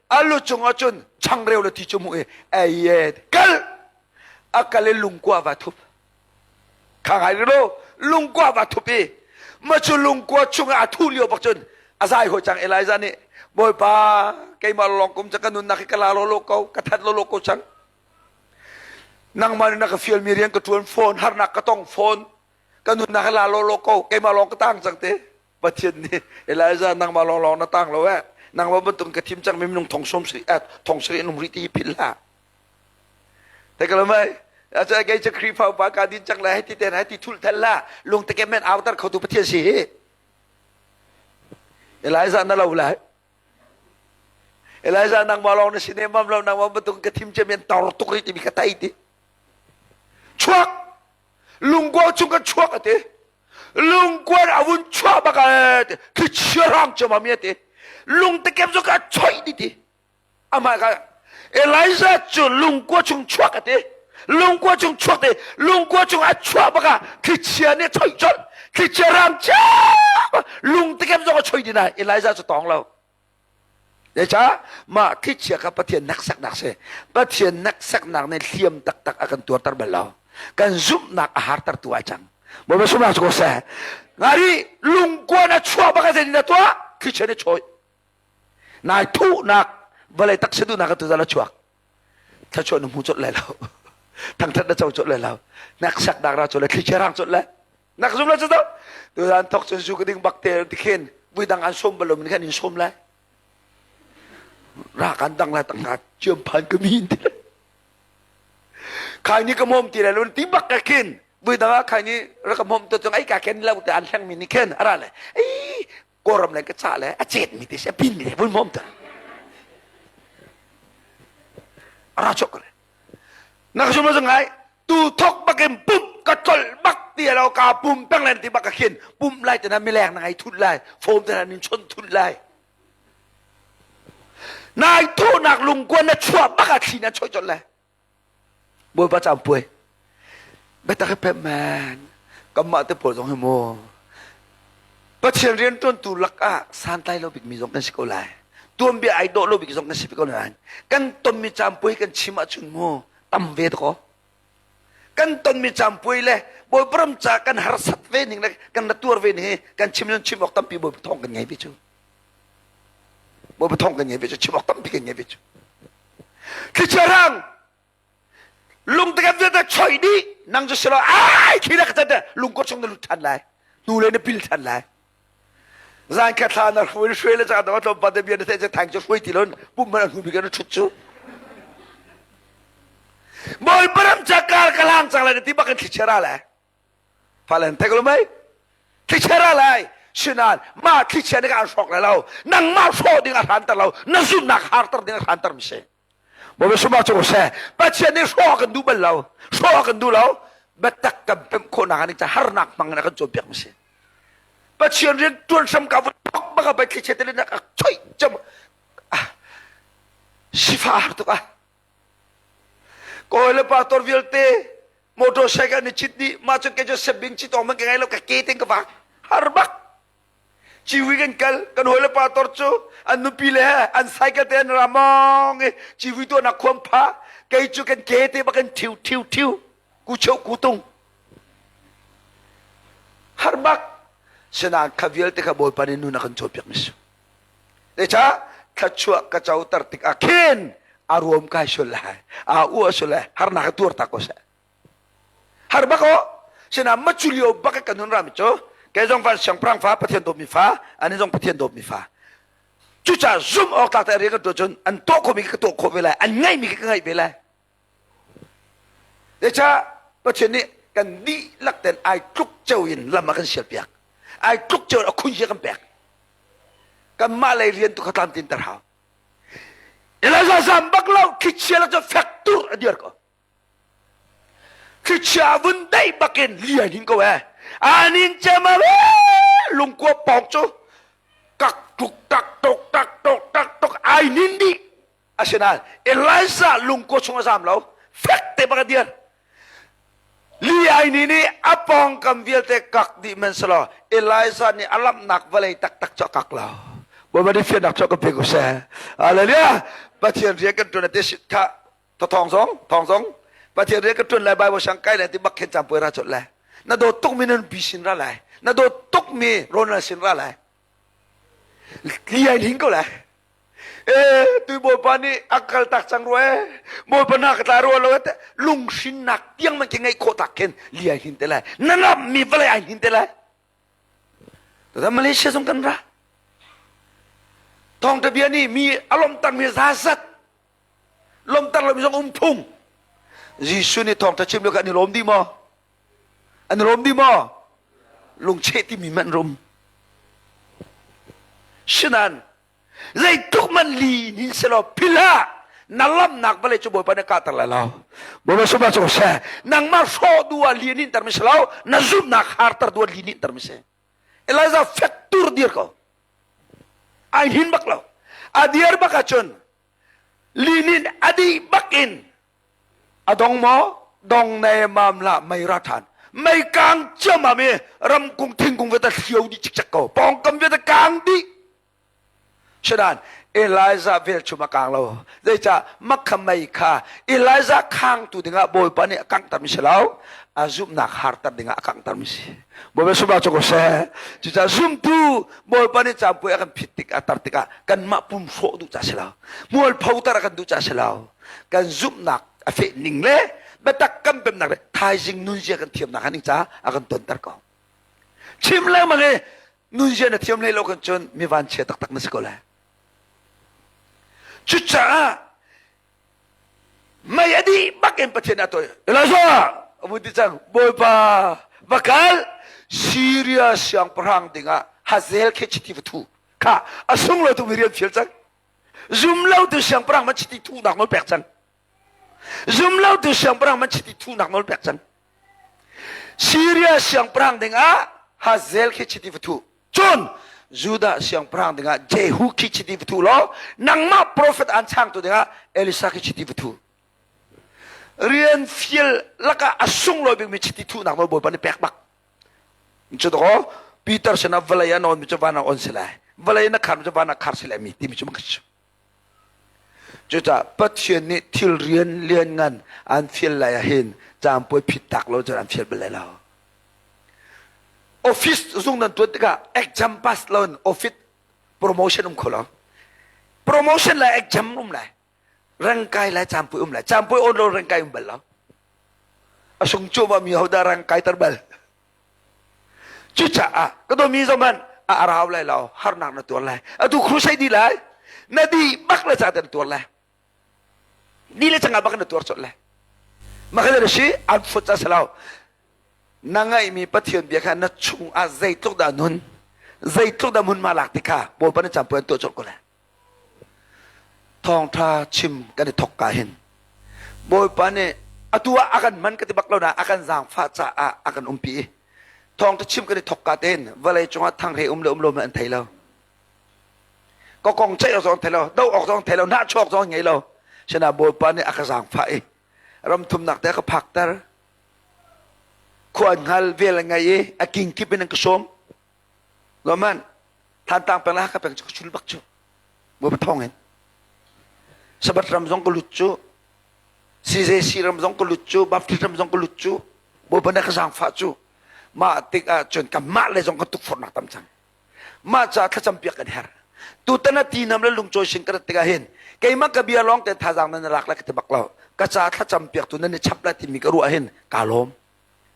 A lu cung ah cun changreu le ti cu hmuh i ei kal a kal i lungkua va thup. Kha ngai lo lungkua va thup i ma cu lungkua chung ah a thu lio bak cun a zai hoi cang Elijah nih Bawipa keimah lawng kum cang ka nunnak hi ka la lawlaw ko ka that lawlaw ko cang nangmah nih na ka fialmi rian ka ṭuan fawn harnak ka tong fawn ka nunnak hi la lawlaw ko keimah lawng ka tang cang te Pathian nih Elijah nangmah lawng lawng na tang lo eh nangmah bantuk ka thim cang mi minung thong som sri eh thong sri in um rih ti philh hlah te ka mai acha kei cu Khrihfa upa ka din cang lai hei ti ten hei ti thul thel la lung te men autar khotu Pathian si hi Elijah na lo lai Elijah nangmah lawng na si ne mam lo nangmah bantuk ka thim cem in tor tuk rih timi ka tai ti chuak lungkua chung ka chuak ati lungkuan a vun chuah bak a thlichia rang cem mi ati lung te kem zo ka choi di ti amah ka Elijah cu lungkua chung chuak ati lungkua chung chuak te lungkua chung a chuah bak ah thlichia nih choi colh thlichia rang cem lung te kem zong a choi di na Elijah cu tong lo Zeicah? Mah thlichia kha Pathian hneksaknak si. Pathian hneksaknak nih hliam taktak a kan tuarter bal lo. Kan zumhnak a hartertu ai cang. Bawipa sumnak cu ko seh. Ngari lungkuan a chuah bak a zeitin a tuah? Thlichia nih chawi. Nai thuhnak vawlei taksa duhnak tu zal a chuak. Thluachuah na hmu colh lai lo. Thangthat na co colh lai lo. Hneksaknak ra colh le thlichia rang colh le. Nak zum lo cu to. Tuzan thok cun zu ka ding bak te ti khin vui dang an sawm bal lo min khan in sawm lai. Ra kan dang la tang chiam phan ka min ti. Khai ni ka mom ti lai lo ti bak ka khin vui dang ah khai ni ra ka mom to chung ai ka ken lo te an hleng mi ni khen ara le ei kawlram le ka ca le a chet mi te se pin mi te vun mom ta. Ara chok le. Na ka zum lo ngai tu thok bakin pum ka tlolh bak ti lo ka pum peng len ti bak ka khin pum lai te na mileng na ngai thut lai phone te na nin chon thut lai nai thunak lungkuan na chuah bak a thli na choi chot lai bawipa cam puai biatak pe man kamah te pawl zong hi mu Pathian rian ṭuantu lakah santlai lo bikmi zong kan si ko lai tuanbia ai dawh lo bik zong kan si ko lai kan tonmi caan puai kan chim ahcun mu tam ve ko kan tonmi caan puai le bawipa ram ca kan harsat ve ning le kan ra tuar ve ning hi kan chim cun chim awk tampi bawipa thawng kan ngei ve cu bawipa thawng kan ngei ve cu chim awk tampi kan ngei ve cu thlichia rang lungtengam vialte choi dih nang cu silo ai khi na ka cat lungkua chung na lut than lai hnu le na pil than lai zan kha thla na hruai hruai le cang dang tlawmpal te bia na theih thang cu hruai ti lon pum man hnu bik na thut cu bawi param cha kar ka lang cang lai na ti bak in thlichia ra lai falen thek lo mei thlichia ra lai sinan ma thlichia nih ka an hrawk lai lo nangmah hrawh ding a hranter lo na zumhnak harter ding a hranter mi si Bawipa sumah cu seh Pathian nih hrawh kan duh bal lo hrawh kan duh lo biatak kan pemh khawhnak ah ca harnak hmang in a kan cawnpiak mi si Pathian rian tuan hram ka vun bak bak a thlichia te le a choi cham sifa har tuk ah kawi le pastor vialte motorcycle ni chit dih mah cun kei cu sebing chit ong man ka ngai lo ka ke ten ka vak har bak Ciwi kan kal kan hawile pastor cu an nupi le he an cycle te an ra mong i ciwi tuahnak khuam pha kei cu kan ke te bak in thiu thiu thiu ku cheu ku tung har bak sinain kha vialte kha bawipa nih nun a kan cawnpiak mi si Zeicah thluachuah ka coter tik ah khin a ruam kai sual lai a ua sual lai harnak ka tuar ta ko seh Har bak aw sinah macu lio bak kan hun rami cu kei zong van siangpahrang fa Pathian dawtmi fa ani zong Pathian dawtmi fa cucaah zumh awk tlak te rian kan tuah cun an tuah khawhmi ka tuah khawh ve lai an ngaihmi ka ngaih ve lai Zeicah Pathian nih kan dihlak ten ai tluk ceu in lam a kan sial piak ai tluk ceu in a khun kan pek kanmah lei rian tu kha tlamtlin ter hau Elijah zam bak lo thlichia le cu fek tur a dir ko Thlichia vun daih bakin lian hin ko eh. Anin cema lungkua pawng cu kak tuk tak tuk tak tuk tak tuk ai nin dih. Asinain Elijah lungkua chung a zam lo. Fek te bak a dir. Li ai ni nih a pawngkam vialte kak dih man selaw Elijah nih a lamhnak vawlei taktak cu a kak lo. Bawipa nih fiannak cu ka pe ko seh. Hallelujah. Pathian rian kan ṭuan te sit kha thawng zong thawng zong Pathian rian kan ṭuan lai Bible sang kai lai ti bak khen cam puai ra chot lai. Na dawt tuk mi nan pi sin ra lai. Na dawt tuk mi Ronald sin ra lai. Li ai hing ko lai. E tu Bawipa nih a kal tak cang rua e. Bawipa na ka tla rua lo te lunghrinnak tiang man ke ngeih khawh tak khin li ai hin te lai. Na lam mi vawlei ai hin te lai. Tutan Malaysia zong kan ra. Thawngtha bia nih mi a lawmhter mi zazat lawmhter lomi zong um phung. Jesuh nih thawngtha chim lio an i lawm dih maw? An i lawm dih maw? Lungcheh timi man rum. Sinan zeitluk man li nin selaw philh na lamnak vawlei cu Bawipa nih kahter lai lo. Bawipa sumah cu seh nangmah hrawh duh ah li nin ter mi si lo na zumhnak harter duh ah li nin ter mi si. Elijah fek tur dir ko. Ai hin bak lo. A dir bak ahcun linin a dih bak in a dong maw dong ne mam la mei ra than mei kang ciammam i ramkung thingkung vialte hrio dih cikcek ko pawngkam vialte kang dih Shadan Elijah velchum a kang lo zeicah makha mei kha Elijah khangtu dingah Bawipa nih a kanghter mi si lo a zumhnak harter dingah a kanghter mi si Bawipa sumah cu ko seh cucaah zumtu Bawipa nih campui a kan phit tik a tar tikah kanmah pum hrawh duh ca si lo mualphoter a kan duh ca si lo kan zumhnak a feh ning le biatak kan pemnak le thaizing nunzia kan thiamnak han ning ca a kan tonter ko chim lengmang i nunzia na thiam hlei lo kan cun mi vanchia taktak na si ko lai cucaah mei a dih bak in Pathian a toi Elijah a vun ti cang Bawipa va kal Syria siangpahrang dingah Hazael khi chiti va thu kha a sunglawi tukmi rian fial cang zum lo tu siangpahrang man chiti thunak nawl pek cang zum lo tu siangpahrang man chiti thunak nawl pek cang Syria siangpahrang dingah Hazael khi chiti va thu cun Judah siangpahrang dingah Jehu khi chiti va thu law nangmah profet an changtu dingah Elisa khi chiti va thu rian fial lakah a sunglawi bikmi chiti thunak nawl Bawipa nih pek bak cu dakaw Peter sinah vawlei ah na onmi cu van ah on si lai vawlei na kharmi cu van ah khar si lai mi timi cu mak si cucaah Pathian nih thil rian lian ngan an fial lai ah hin caanpuai phit tak lo cun an fial bal lai lo office zung nan tuan tikah exam pass lo in office promotion um kho lo promotion lai exam um lai rangkai lai caanpuai um lai caanpuai on lo rangkai um bal lo a sung cuahmah mi hodah rangkai tar bal cucaah ka dawmi zong hmanh a arau lai lo harnak na tuar lai atu crusade di lai na di bak le ca te na tuar lai ni le cangah bak na tuar colh lai mah si an fut ca si lo na ngaihmi Pathian bia kha na chung ah zeitluk dah nun zeitluk dah hmunhma lak ti kha Bawipa na campuai an tuah colh ko lai Thawngṭha chim kan i thawk ka hin Bawipa nih atu ah a kan hman ka ti bak lo na a kan zaangfah caah a kan umpi i thawngṭha chim kan i thawk ka tein vawlei cungah thanghe um le um lo an thei lo. Ka kong ceih awk zong an thei lo, do awk zong an thei lo, hnahchuak zong an ngei lo. Sinain Bawipa nih a ka zaangfah i ram thumnak te a ka phakter. Khua an hngal vel an ngei i a kingkip in an ka sawm. Roman Thantlang peng le Hakha peng cu ka chul bak cu. Bawipa thawng in. Sabbath ram zong ka lut cu. CJC ram zong ka lut cu. Baptist ram zong ka lut cu. Bawipa nih ka zaangfah cu. Mah tik ah cun kanmah le zong kan tukforhnak tam cang. Mah caah thlacam piak kan herh. Tutan a ti nam le lungcawi sin ka rat tikah hin keimah ka bia lawng te thazaang nan lak lai ka ti bak lo. Ka ca thlacam piak tu nan i chap lai timi ka ruah hin kaa lawm.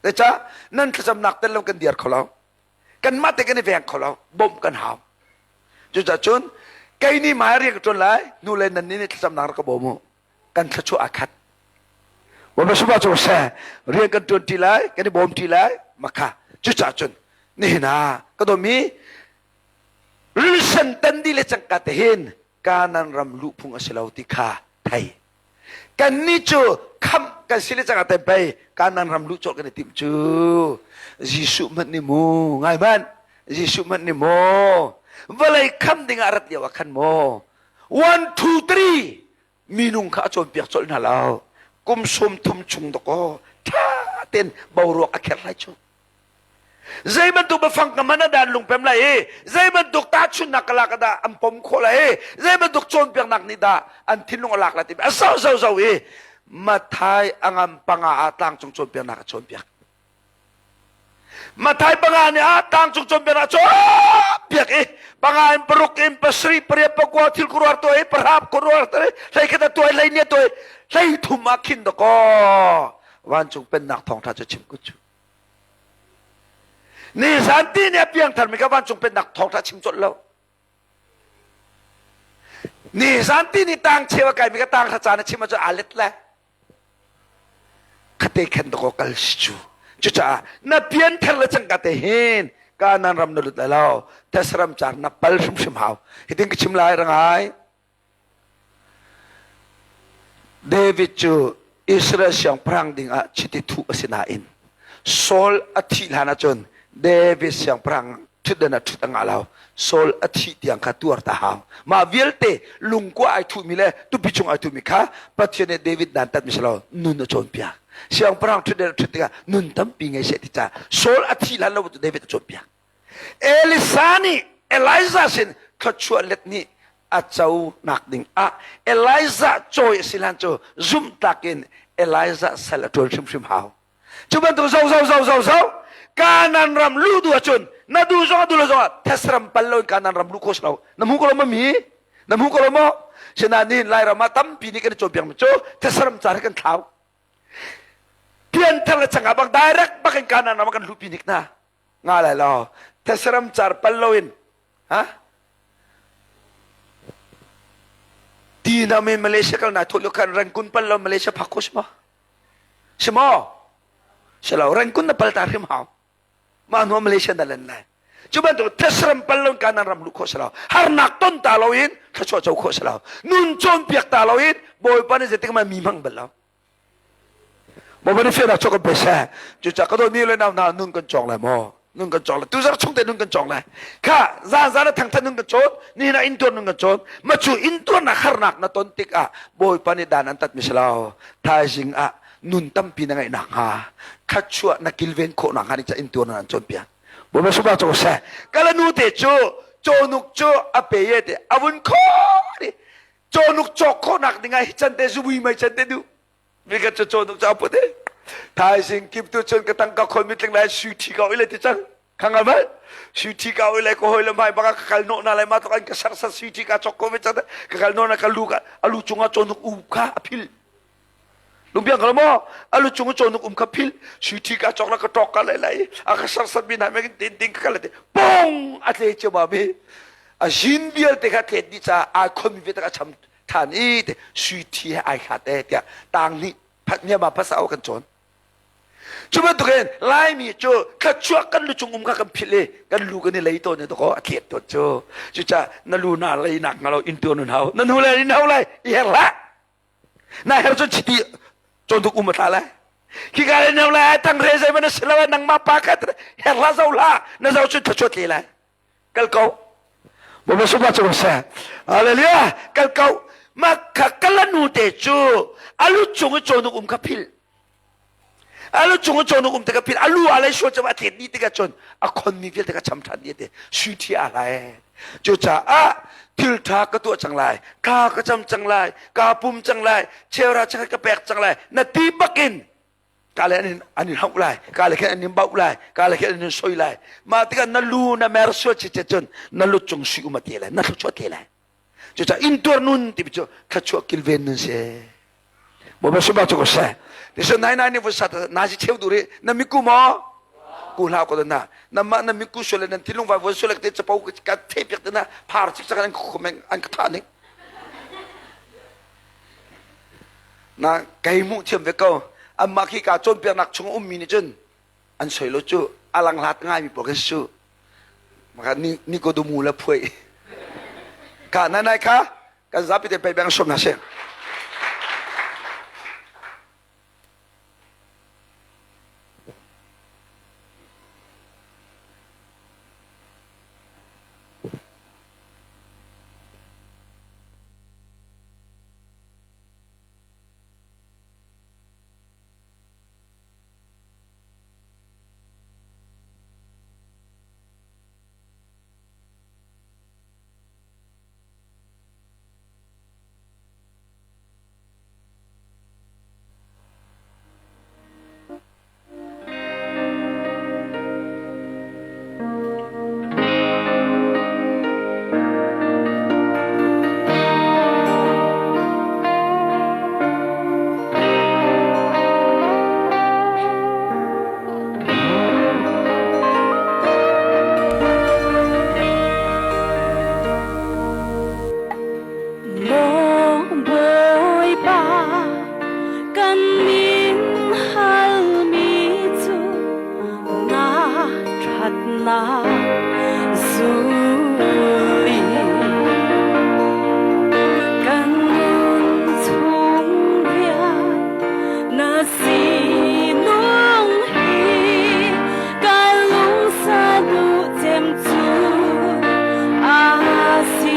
Zeicah nan thlacamnak tel lo kan diar kho lo. Kanmah te kan i veng kho lo bawmh kan hau cucaah cun kei nih mai rian ka ṭuan lai nu le nan nih thlacamnak rak ka bawm u kan thluachuah aa khat Bawipa sumah cu seh rian kan ṭuan ṭi lai kan i bawm ṭi lai makha cucaah cun nihin ah ka dawmi rilsen tan dih le cangka te hin Kanan ram luh phung a si lo ti kha thei Kannih cu khamh kan si le cangah te pei Kanaan ram luh cawh kan i timh cu. Jesuh hmanh nih mu ngai hmanh Jesuh hmanh nih maw vawlei khamh ding ah rat lio ah khan maw one two three minung kha a cawnpiak colh hna lo kum sawm thum chung dakaw ṭha tein boruak a kher lai cu. Zei bantuk biafang ka man ah dah an lungpem lai i zei bantuk tahchunhnak ka lak ah dah an pom khawh lai i zei bantuk cawnpiaknak nih dah an thinlung a lak lai timi a zo zo zo i Mathai a ngam panga ah tlangcung cawnpiaknak a cawnpiak. Mathai panga nih ah tlangcung cawnpiaknak a cawnpiak i panga in paruk in pasarih pariat pakua thil khuaruahar tuah i pahra khuaruahar tuah i hleikhat a tuah i hleihnih a tuah i hleithum ah khin dakaw vancung pennak thawngṭha cu chim ku cu. Nizan ti nih a piangtharmi kha vancung pennak thawngṭha chim colh lo. Nizan ti nih tang cheu a kaimi kha tang hra caan a chim ahcun aa let le. Khate khan dakaw kal si cu. Cucaah na pianthar le cangka te hin Kanaan ram na lut lai lo. Thesram car na pal hrimhrim hau. Hitin ka chim lai rangai. David cu Israel siangpahrang dingah chiti thuh a si nain Saul a thih hlan ahcun David siangpahrang ṭhutdan ah ṭhut a ngah lo. Saul a thih tiang kha tuar ta hau. Mah vialte lungkua ai thuhmi le tupi chung ai thuhmi kha Pathian nih David dantatmi si lo nun a cawnpiak. Siangpahrang ṭhutdan a ṭhut tikah nun tampi ngei seh ti caah Saul a thih hlan lo cu David a cawnpiak. Elisa nih Elijah sin thluachuah let nih a co nak ding ah Elijah cawi a si hlan cu zumhtlak in Elijah sal a ṭuan hrimhrim hau. Cu bantuk zo zo zo zo zo Kanan ram luh duh ahcun na duh zong a duh lo zong ah thesram pal lo in Kanan ram luh kho si lo. Na hmu ko lo ma mi? Na hmu ko lo maw? Sinain nihin Lairam ah tampi nih kan i cawnpiak mi cu thesram car hi kan thlau. Pianthar le changah bak direct bak in Kanan ram ah kan luhpi hnik hna. Nga lai lo. Thesram car pal loin ha? Ti na min Malaysia kal na thul khan Rangoon pal lo Malaysia phak ko si maw? Si maw? Si lo Rangoon na pal ta hrim hau. Mah hnu Malaysia na len lai. Cu bantuk thesram pal lo kanan ram lu kho si lo. Harnak ton ta lo in thluachuah co kho si lo. Nun cawnpiak ta lo in Bawipa nih zeitik ma mi hmang bal lo. Bawipa nih fiannak chuak kan pe seh. Cucaah ka dawtmi le nau hna nun kan cawng lai maw? Nun kan cawng lai. Tuzarh chung te nun kan cawng lai. Kha zan zan a thangthat nun kan cawn, nihin ah intuar nun kan cawn. Ma cu intuarnak harnak na ton tikah Bawipa nih dan an tat mi si lo. Thaizing ah nun tampi na ngeih nakhnga, thluachuah na kilven khawh nakhnga ni ca intuar nan cawnpiak. Bawipa subah cu seh. Kala nu te cu cawnuk cu a pe ye te a vun khawh Cawnuk cawk khawhnak ding ah hi can te zubui mei can te duh. Mi ka cu cawnuk cu a put i thaizing kip tu cun ka tangka khon mi tling lai sui thi ka oi le ti cang. Khang al bal. Sui thi ka oi le ko hoi le mai baka ka kal no na lai ma tok an ka sar sar sui thi ka chok ko ve cang ka kal no na ka lu ka alu cungah cawnuk u kha a phil. Lungpiang ko maw? Alu cung cawnuk um kha phil. Sui thi ka chok la ka tok ka lai lai. A ka sar sar mi na me tin tin ka kal te. Pong a tle che ma mi. A zin vialte kha tlet dih caah ai khon mi vialte kha cham than i te sui thi he ai hlat e tiah tang nih phat Myanmar phasa kan cawn. Cu bantukin Laimi cu thluachuah kan lu cung um kha kan philh i kan lu kan i lei tawn i dakaw a tlet tawn cu. Cucaah na lu na lei nak hnga lo in tuan nun hau. Na hnu le in hau lai i her hlah. Na her cun chiti cawntuk um a tla lai. Khi ka le neu lai tang re zei man a si lo nangmah pa kha her hlah zo hlah na zo cun thluachuah tle lai. Kal ko. Bawipa sungah cu seh. Hallelujah. Kal ko. Mah kha kalanu te cu alu cung i cawnuk um kha philh. Alu cung i cawnuk um te kha philh. Alu a lei sual cu a tlet dih tikah cun a khonmi vialte kha cham ṭhan dih te. Sui ṭhi a hlai. Cucaah thil ṭha ka tuah cang lai. Thla ka cam cang lai. Kaa pum cang lai. Cheuhra cheukhat ka pek cang lai. Na ti bakin ka le an in an in hauh lai ka le khin an in bauh lai ka le khin an in soi lai mah tikah na lu na mer sual chiche cun na lu cung sui um a te lai na thluachuah te lai cucaah intuar nun timi cu thluachuah kilven nun si Bawipa subah cu ko seh tisun nai nai ni vun sat na si cheu duri na miku maw ku hlau ko na namah na miku sual le nan thinlung vai vun sual te capo ka the piak te na phar chik chak an khum an ka tha ning Na kei hmuh thiam ve ko. Amah khi ka cawnpiaknak chung ummi nih cun an soi lo cu a lang hlat ngaimi pawl kan si cu. Maka ni Nikodumu le phuai. Ka nai nai kha kan zapi te pei beng som hna sih. ṭhatnak zuli kan nun chung rian na sinung hi ka lungsa duh cem cu a si.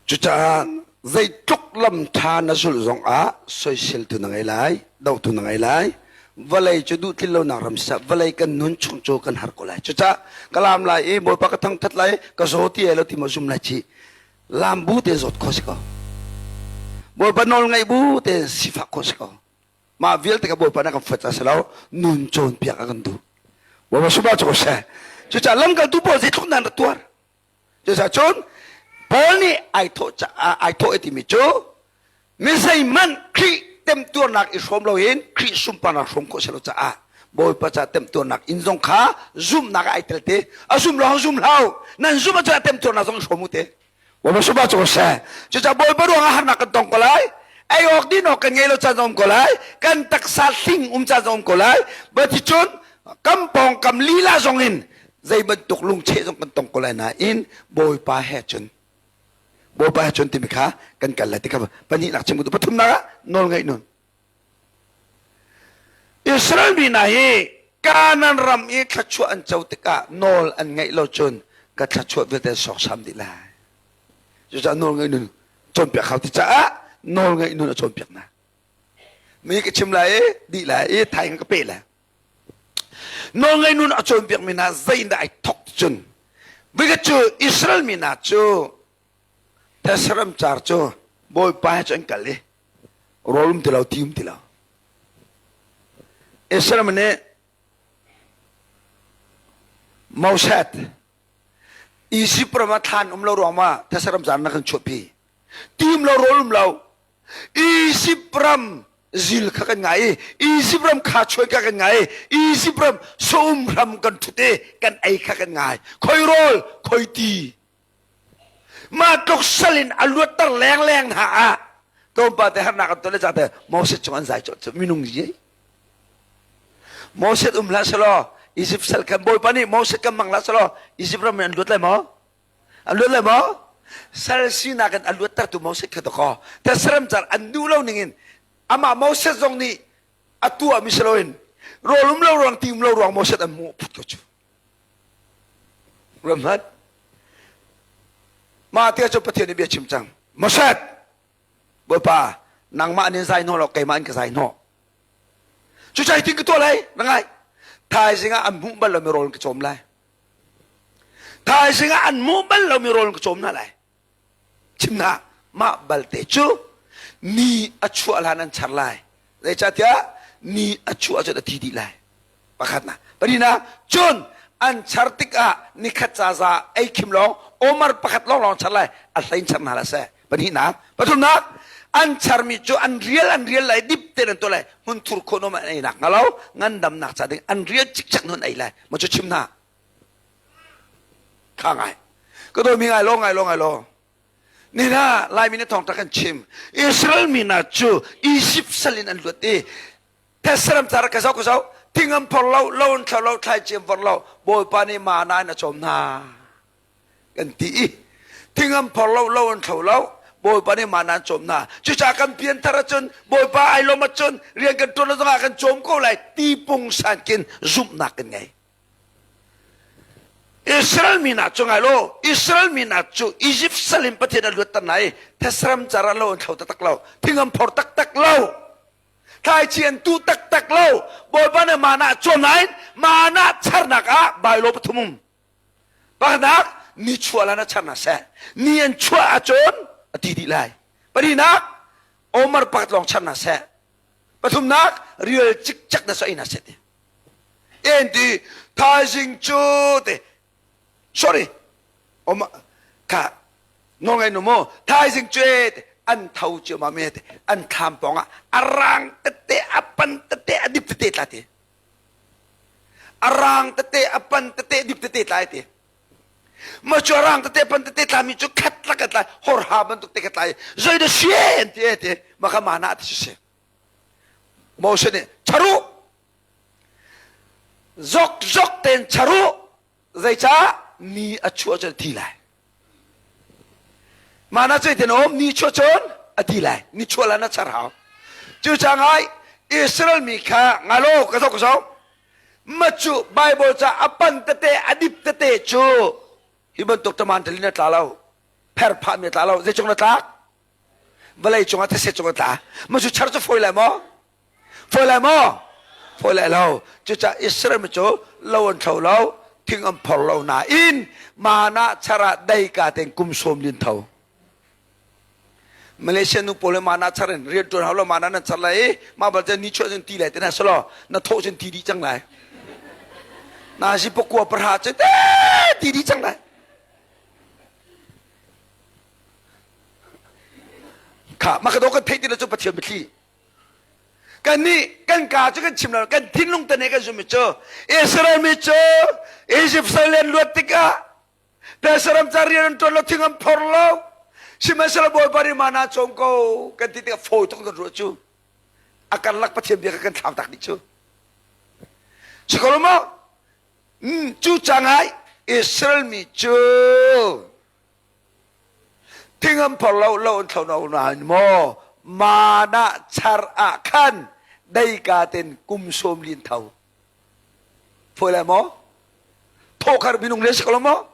Cucaah zeitluk lam ṭha na zulh zongah soiseltu na ngei lai. Dohtu na ngei lai. Vawlei cu duh tlin lonak ram siseh vawlei kan nun chung cu kan har ko lai. Cucaah ka laam lai i Bawipa ka thangthat lai ka zaw ti ai lo ti maw zum lai ci. Laam bu te zawt kho si ko. Bawipa nawl ngaih bu te sifak kho si ko. Mah vialte ka Bawipa na kan fuat ca si lo nun cawnpiak a kan duh. Bawipa subah cu ko seh. Cucaah lamkaltu pawl zeitluk nan ra tuar. Cucaah cun Paul nih ai thawh caah ai thawh i timi cu mi zeihmanh Khrih temtuarnak i hrawm loin Khrih sunparnak hrawm khawh si lo caah Bawipa ca temtuarnak inn zong kha zumhnak ah ai tel te. A zum lawng zum hlah nan zumh ahcun a temtuarnak zong i hrawm u te. Bawipa subah cu ko seh. Cucaah Bawipa ruangah harnak kan tong ko lai. Ei awk din awk kan ngei lo caan zong um ko lai. Kan taksa hling um caan zong um ko lai. Baticun kan pawngkam lila zong in zei bantuk lungcheh zong kan tong ko lai nain Bawipa he cun Bawipa he cun timi kha kan kal lai ti kha pahnihnak chim ka duh. Pathumnak ah nawlngaih nun. Israel mi hna hi Kanaan ram i thluachuah an co tikah nawl an ngaih lo cun ka thluachuah vialte an sawksam dih lai. Cucaah nawl ngaih nun cawnpiak hau ti caah nawl ngaih nun a cawnpiak hna. Mi ka chim lai i dih lai i thaing ka pe lai. Nawl ngaih nun a cawnpiak mi hna zeidah ai thok cun Vikhat cu Israel mi hna cu Thesram car cu Bawipa he cu an kal i rawl um ti lo ti um ti lo Israel nih Moses Egypt ram ah thlan um lo ruang ma thesaram zan na kan chuahpi ti um lo rawl um lo Egypt ram zil kha kan ngai i Egypt ram kha chuai kha kan ngai i Egypt ram saum ram kan thut i kan ei kha kan ngai khoi rawl khoi ti Mah tluk sal in a luatter lengleng hna ah tlawmpal te harnak an ton le cate Moses cung an zai colh cu minung ye. Moses um hlah selaw Egypt sal kan Bawipa nih Moses kan mang hlah selaw Egypt ram in an luat lai maw? An luat lai maw? Sal sinak in a luattertu Moses kha dakaw. Tesaram car an duh lo ning in amah Moses zong nih a tuahmi si loin rawl um lo ruang ti um lo ruang Moses an hmuh phut ko cu. Ramhat. Mah te cu Pathian nih bia chim cang. Moses, Bawipa, nangmah nin zai hnawh lo keimah in ka zai hnawh. Cucai tin ka tuah lai, na ngai. Thaizing ah an hmuh bal lomi rawl ka cawm lai. Thaizing ah an hmuh bal lomi rawl ka cawm hna lai. Chim hna, mah balte cu ni a chuah hlan an char lai. Zeicahtiah ni a chuah cun a thi dih lai. Pakhatnak. Pahnihnak, cun an char tikah nikhat ca za ei khim lawng omar pakhat lawng lawng char lai a hlein char hna la seh. Pahnihnak. Pathumnak, an charmi cu an rial an rial lai dip tein an tuah lai hmunthur khuanom an ei nak hnga lo ngandamnak ca ding an rial cikcek nun ei lai ma cu chim hna Kha ngai. Ka dawmi ngai lo ngai lo ngai lo. Ni hna Laimi nih thawngtha kan chim. Israel mi hna cu Egypt sal in an luat i Thesram car ka zoh ka zoh thing an phor lo lo an thlo lo thlaici an vorh lo Bawipa nih mana in a cawm hna kan ti i thing an phor lo lo an thlo lo Bawipa nih mana an cawm hna cucaah kan pianthar ahcun Bawipa ai lawm ahcun rian kan ṭuan zongah kan cawm ko lai ti pungsan kin zumhnak kan ngei Israel mi hna cu ngai law Israel mi hna cu Egypt sal in Pathian a luatter hna i thesram car ah lo an thlo taktak lo thing an phor taktak lo thlaici an tuh taktak lo Bawipa nih mana cawm nain mana charnak ah bailo pathum um pakhatnak ni chuah lan a char hna seh ni an chuah ahcun a ti dih lai pahnihnak Omar pakhat lawng char hna seh pathumnak rial cikcek na soi hna seh ti En ti thaizing cu te sorry om kha nawl nu mu thaizing cu te an tho cio ma me te an thlam pawng ah a rang tete a pan tete a dip tete tla te a rang tete a pan tete dip tete tla te ma cu a rang tete pan tete tla mi cu khat lak a tla hor ha bantuk te ka tla zei da sien ti te ma kha ma na ti si Moses nih charu zok zok tein charu zeicah ni a chuah cun a thi lai mana cu tin um ni chuah cun a thi lai ni chuah lan a char hau cucaah ngai Israel mi kha ngalo ka zoh ka zoh ma cu Bible ca a pan tete a dip tete cu hi bantuk taman talin a tla lo pher phah mi a tla lo zei cung na tlak vawlei cungah these cung a tla ma cu char cu fawi lai maw? Fawi lai maw? Fawi lai lo. Cucaah Israel mi cu lo an thlo lo, thing an phor lo nain mana char ah deika tein kum sawm lin tho. Malaysia nu pawl mana char in rian ṭuan hau lo mana nan char lai i mah balte ni chuah cun ti lai te na selaw na thawh cun ti dih cang lai. Na si pakua pahra cu te ti dih cang lai. Kha mah ka do kan theih ti lo cu Pathian biathli. Kan nih kan ka cu kan chim lo kan thinlung te nih kan zumh mi cu Israel mi cu Egypt sal in luat tikah Pesaram ca rian an ṭuan lo thing an phor lo sihmanhsehlaw Bawipa nih mana cawm ko kan ti tikah fawi tuk kan ruah cu a karlak Pathian bia kha kan thlau tak dih cu si ko lo maw cu cangai Israel mi cu Thing an phor lo, lo an thlo no nain maw mana char ah khan deika ten kum sawm lin tho. Foi lai maw? Tho khar minung le si ko lo maw?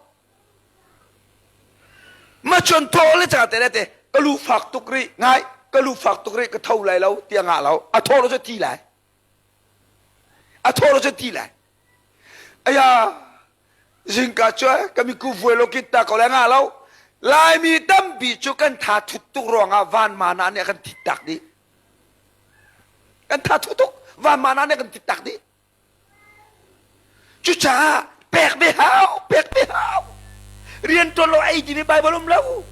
Ma chon tho le cha te le te ka lu fak tuk ri ngai ka lu fak tuk ri ka tho lai lo tia nga lo a tho lo cu ti lai a tho lo cu ti lai aya Zingka cu ka miku vuai lo kit ta ko le nga lo. Laimi tampi cu kan tha thut tuk ruangah van mana nih a kan thit tak dih. Kan tha thu tuk van mana nih a kan thit tak dih. Cucaah pek ve hau, pek ve hau. Rian ṭuan lo ei timi Bible um lo.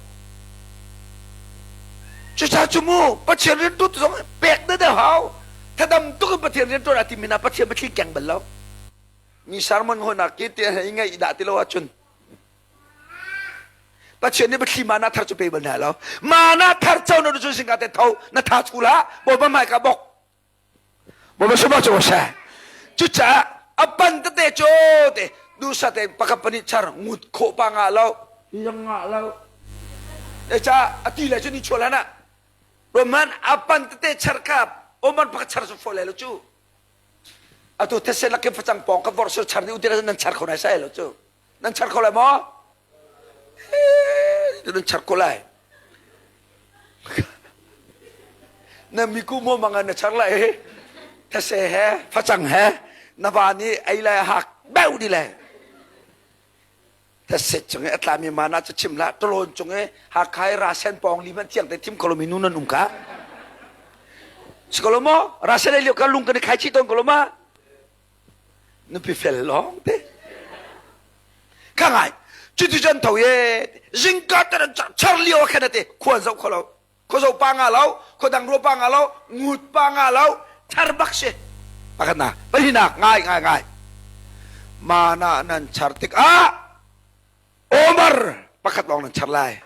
Cucaah cu mu Pathian rian ṭuan zong pek de deuh hau. Thadam tuk in Pathian rian ṭuan a timi na Pathian biathli keng bal lo. Mi sermon honak ki ti hei ngaih dah ti lo ahcun Pathian nih biathli mana thar cu pe bal hna lo. Mana thar co na cun singka te tho na tha chu la Bawipa hmai ka bok. Bawipa suma cu sa. Cucaah a pan tete cu te dusa te pakhat pahnih char ngut khawh pa nga lo. Yang nga lo. E ca a ti le cu ni chuah lan ah. Roman a pan tete char ka Oman pakhat char cu fo le lo cu. Atu these lakin facang pawng ka vorh sur char dih uti nan char kho nai sai lo cu. Nan char kho lai maw? Nan char ko lai. Na miku mo mangan na char lai. These he facang he na va nih ei lai hak beu di le. These cung i a tlami mana cu chim hlah tawlawn cung i Hakha i rasen pawng li hmanh thiang te thim ko lomi nu nan um ka. Si ko lo maw? Rasen ei lio ka lung kan i khai chih tawn ko lo ma? Nupi fel lawng te. Ka ngai. Cuti cun tho ye zingka te char lio a khan ate khuan zoh kho lo. Khuazo pa nga lo, khuadang rua pa nga lo, ngut pa nga lo, char bak si. Pakhat na, pahnihnak ngai ngai ngai. Mana nan char tikah Omar pakhat lawng nan char lai.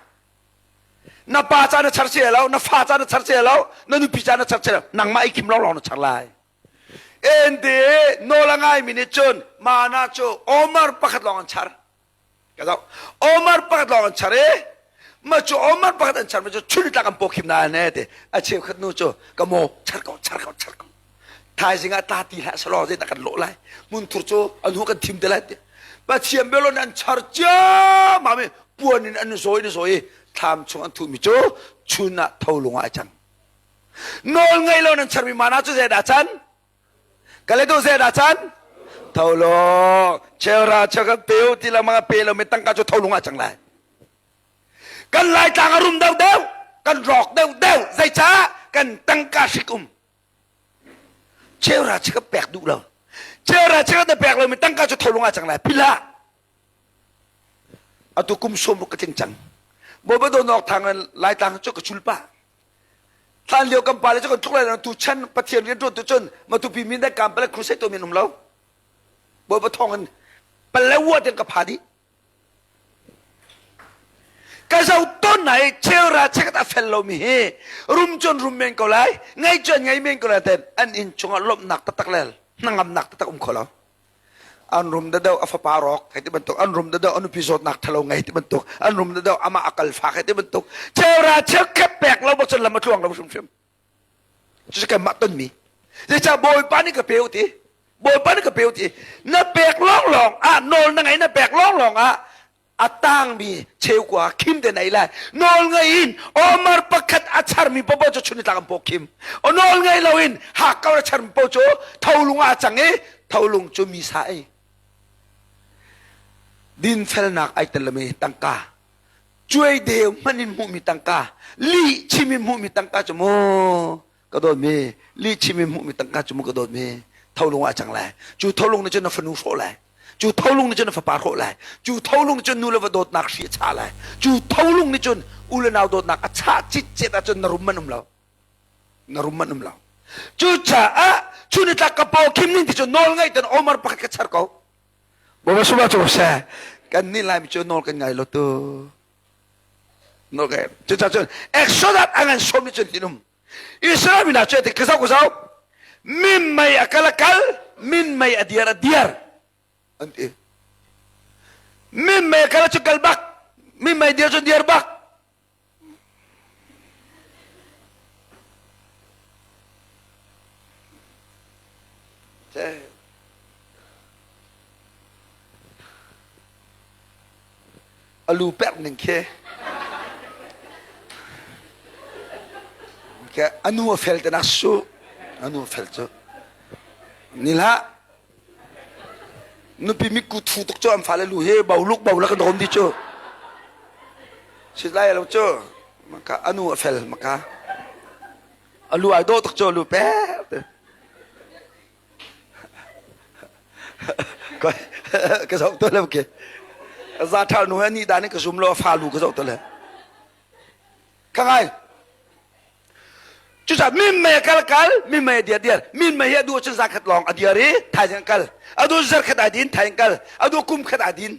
Na pa ca na char si lo, na fa ca na char si lo, na nupi ca na char si lo, nangmah i khim lawng lawng na char lai. Ente nawl a ngaimi nih cun mana cu Omar pakhat lawng an char. Ka zoh. Omar pakhat lawng an char i ma cu Omar pakhat an char ma cu chun tlak an pawkhim na ne te a cheukhat nu cu ka maw char ko char ko char ko thaizing ah ta ti hlah selaw zeidah kan lawh lai hmunthur cu an hu kan thim te lai te Pathian belon an char ciammam i puan in an zawi in zawi i thlam chung an thuhmi cu chun ah tholung ah a cang nawl ngei lo nan charmi mana cu zeidah can Ka le tu zeidah can? Tholung. Cheura cheu kan peu ti lo mga pe lo mi tangka cu tholung ah cang lai. Kan laitlang a rum deuh deuh, kan rawk deuh deuh. Zeicah? Kan tangka hrik um. Cheura cheu ka pek duh lo. Cheura cheu na pek lo mi tangka cu tholung ah cang lai. Pila. Atu kum sawm ruk ka tling cang. Bawipa dawtnak thang in laitlang cu ka chul pah. Hlan lio kan pale cu kan tluk lai lo tu chan Pathian rian ṭuan tu cun Matupi min le kam pale crusade to min um lo. Bawipa thawng in palewa tiang ka pha dih. Ka zo ton nai cheura chekat a fel lomi hi rum cun rum men ko lai ngei cun ngei men ko lai ten an inn chungah lawmhnak taktak le hnangamnak taktak um kho lo. An rum deuh a fapa rawk hei ti bantuk an rum deuh a nupi zawtnak thalo ngei ti bantuk an rum deuh amah a kal fak hei ti bantuk cheura cheukhat pek lo bak cun lam a tluang lo hrimhrim cucu kanmah tonmi zeicah bawipa nih ka pe u ti bawipa nih ka pe u ti na pek lawnglawng ah nawl na ngei na pek lawnglawng ah. A tangmi cheukua khim te nei lai. Nawl ngei in Omar pakhat a charmi popo cu chun tlak an paw khim. O nawl ngei lo in hakkau a charmi po cu tholung ah a cang i tholung cu mi sa ei. Dinfelnak ai tel lomi tangka cuai deu hmanh in hmuhmi tangka lih chim in hmuhmi tangka cu mu ka dawtmi lih chim in hmuhmi tangka cu mu ka dawtmi tholung ah a cang lai. Cu tholung nih cun na fanu hrawh lai. Cu tholung nih cun na fapa hrawh lai. Cu tholung nih cun nu le va dawtnak hri a chah lai. Cu tholung nih cun u le nau dawtnak a chah citcet ahcun na rum man um lo. Na rum man um lo. Cucaah chun tlak ka paw khim ning ti cu nawl ngaih ten Omar pakhat ka char ko. Bawipa suma cu seh. Kan nih Laimi cu nawl kan ngai lo tu. Nawl ka Cucaah cun Exodus a ngan sawm nih cun tin um. Israel mi hna cu ti ka zoh ka zoh. Min mei a kal a kal, min mei a diar a diar. An ti. Min mei a kal cu kal bak, min mei diar cu diar bak. A lu perh ning khi. A nu a fel te nak su. A nu a fel cu. Ni hlah. Nupi mikku thu tuk cu an fale lu hi bo luk bo la kan rom di cu. Si lai lo cu. Maka a nu a fel maka. A lu ai dawh tuk cu lu pe. Ka zoh to le ke. Za thal nu he ni dan in ka zum lo fa lu ka zoh to le. Ka ngai. Cucaah min mei a kal kal, min mei a dir dir. Min mei hi a duh cun zakhat lawng a dir i thaizing a kal. A duh zarkhat aa din, thaizing kal. A duh kum khat aa din.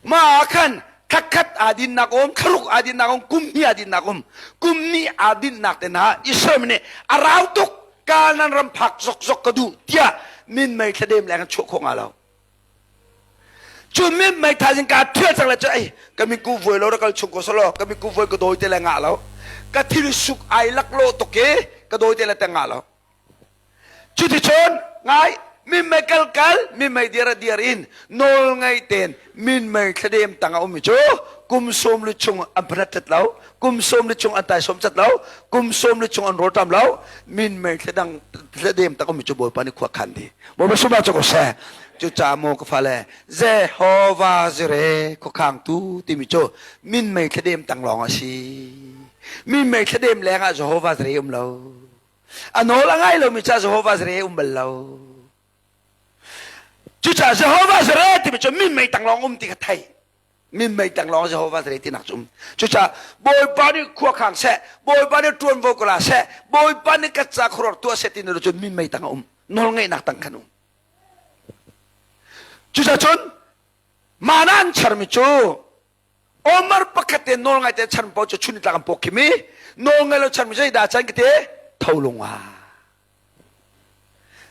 Mah ah khan thakhat aa dinnak um, thlaruk aa dinnak um, kum hnih aa dinnak um. Kum hnih aa dinnak te hna Israel nih a rau tuk Kanaan ram phak zokzok ka duh tiah min mei thladem leng an chuah khawh nga lo. Cu min mei thaizing kaa thial cang le cu ei ka miku vuai lo ra kal chung ko solo ka miku vuai ka dawi te le ngah lo ka thil suk ai lak lo tuk i ka dawi te le te ngah lo cuticun ngai min mei kal kal min mei dir a dir in nawl ngei ten min mei thladem tang a um mi cu kum sawm lu chung an phanat cat lo kum sawm lu chung an tai sawm cat lo kum sawm lu chung an rawlṭam lo min mei thladang thladem tak um mi cu Bawipa nih khua khan di Bawipa sumah cu ko seh cucaah maw ka fale Jehovah Jireh khuakhangtu timi cu min mei thladem tang lawng a si min mei thladem leng ah Jehovah Jireh um lo a nawl a ngai lomi ca Jehovah Jireh um bal lo cucaah Jehovah Jireh timi cu min mei tang lawng um ti kha thei min mei tang lawng Jehovah Jireh tinak cu um cucaah Bawipa nih khua khang seh Bawipa nih ṭuanvo ka la seh Bawipa nih ka ca khuaruak tuah seh ti cun min mei tang a um nawlngeihnak tang khan um cucaah cun mana an charmi cu Omar pakhat te nawl ngai te chan paoh cu chun tlak an pawk khim i nawl ngai lo chanmi zeidah chan ka te tholung ah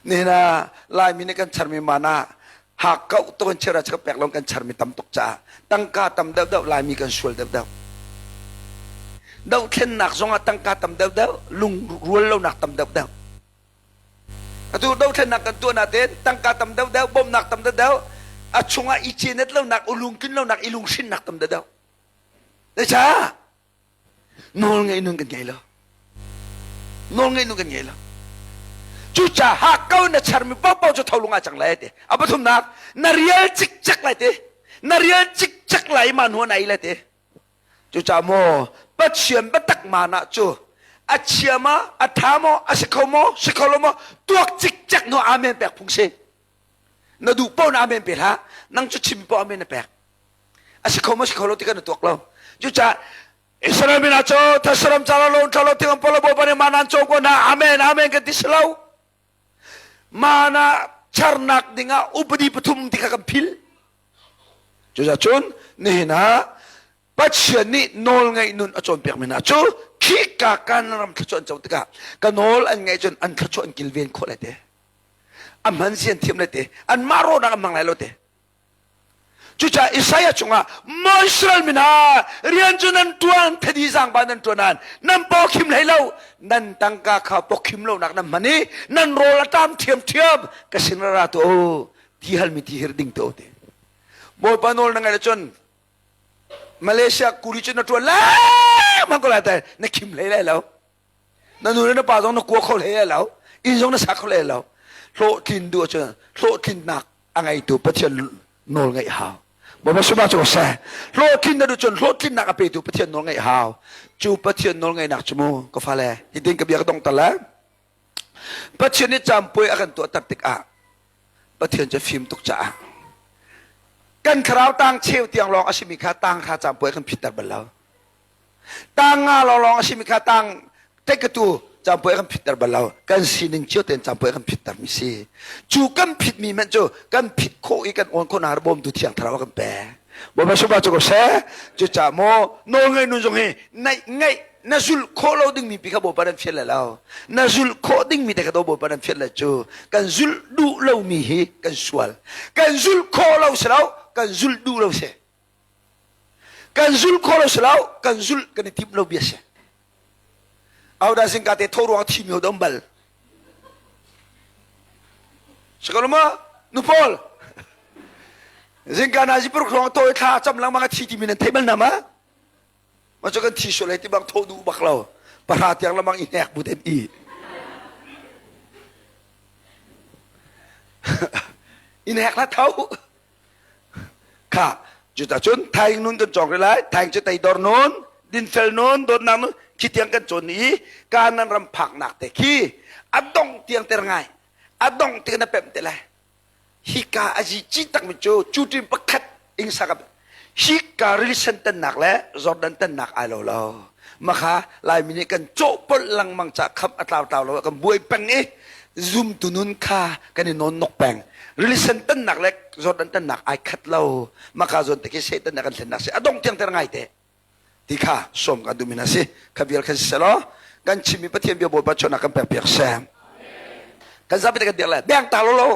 Nihin ah Laimi nih kan charmi mana hakkauh tuk in chira chak pek lawng kan charmi tam tuk caah tangka tam deuhdeuh Laimi kan sual deuhdeuh. Dohthlennak zongah tangka tam deuhdeuh, lungrual lonak tam deuhdeuh. Atu dohthlennak kan tuah natein tangka tam deuhdeuh, bawmhnak tam deuhdeuh, a chungah i cenet lonak, u lungtlin lonak, i lunghrinnak tam deuhdeuh. Zeicah? Nawl ngeih nun kan ngei lo. Nawl ngeih nun kan ngei lo. Cucaah ko na charmi paohpaoh cu tholung ah cang lai ti. A pathumnak, na rial cikcek lai ti. Na rial cikcek lai ma hnu na ei lai ti. Cucaah maw Pathian biatak mana cu a chia ma, a ṭha maw, a si kho maw, si kho lo maw, tuak cikcek hnu amen pek phung si. Na duh paoh na amen pe hlah. Nang cu chim paoh amen na pek. A si kho maw si kho lo ti kan na tuak lo. Cucaah Israel mi hna cu thasaram ca lo lo lo thing polo bo bane ma nan cawm ko na amen amen kan ti si lo. Mana charnak dingah upadi pathum ti kha kan phil. Cucaah cun nihin ah Pathian nih nawlngaih nun a cawnpiakmi hna cu khika Kanaan ram thluachuah an co tikah ka nawl an ngaih cun an thluachuah an kilven khawh lai te. A hman si an thiam lai te. Anmah rawhnak an hmang lai lo te. Cucaah Isaiah chungah maw Israel mi hna rian cu nan ṭuan thadi zaangba nan ṭuan nain nan paw khim hlei lo nan tangka kha pawkhim lonak nan hman i nan rawl a ṭam ṭhiamṭhiam ka sin ra ra tuah u ti halmi ti hir ding tuah u ti. Bawipa nawl na ngaih cun Malaysia kuli cu na ṭuan lengmang ko lai tai na khim hlei lai lo. Na nu le na pa zong na kua kho hlei lai lo. Inn zong na sa kho hlei lo. Hlawhtlin duh ahcun hlawhtlinnak a ngeitu Pathian nawl ngaih hau. Bawipa suma cu seh. Hlawhtlin na duh cun hlawhtlinnak a petu Pathian nawl ngaih hau. Cu Pathian nawl ngaihnak cu mu ka fale hitin ka bia ka dong tal lai. Pathian nih campuai a kan tuahter tikah Pathian cu fim tuk caah kan thlarau tang cheu tiang lawng a simi kha tang kha campuai kan phitter bal lo. Tang nga lawng a simi kha tang tekatu campuai kan phitter bal lo. Kan sining cio tein campuai kan phitter mi si. Cu kan phitmi hmanh cu kan phit khawh i kan awn khawh nak bawmtu thiang thlarau a kan pek. Bawipa sungah cu ko seh. Cucaah maw nawlngaih nun zong hi naih ngaih na zulh khawh lo dingmi pi kha Bawipa nan fial lai lo. Na zulh khawh dingmi te kha do Bawipa nan fial lai cu kan zulh duh lomi hi kan sual. Kan zulh khawh lo si lo, kan zulh duh lo si. Kan zulh khawh lo si lo, kan zulh kan i timh lo bia si. Ahodah zingka te tho ruang thimi ho dom bal. Sikolo ma nu paul zingka na zipur ruang to thla cam lengmang a thi timi nan thei bal na ma? Ma cu kan thi sual hei ti bang tho duh bak lo. Pahra tiang lamang i hnek bu ten i. In hek la tho. Kha cuta cun thaing nun kan cawng rih lai. Thaing cu teidor nun, dinfel nun, dawtnak nun khi tiang kan cawn i Kanan ram phaknak te khi a dong tiang ter ngai. A dong tiang na pemh te lai. Hika a zi ci takmi cu cutin pakhat ing sak hika rili tannak le Jordan tannak ai lo lo. Makha Laimi nih kan cawhpolh lengmang ca kham a tlau tlau lo kan buai peng i zumtu nun kha kan i nawn nok peng. Rili sen tannak le Jordan tannak ai khat lo. Maka zawn te khi Satan nih a kan thlennak si. A dong tiang ter ngai te. Ti kha sawm kan duhmi hna si. Kha vial khan siselaw kan chimmi Pathian bia Bawipa chawnak kan pek piak seh. Kan zapi te kan dir le beng ta lo lo.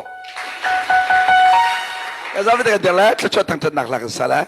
Kan zapi te kan dir le thluachuah thangthatnak hla kan sa le.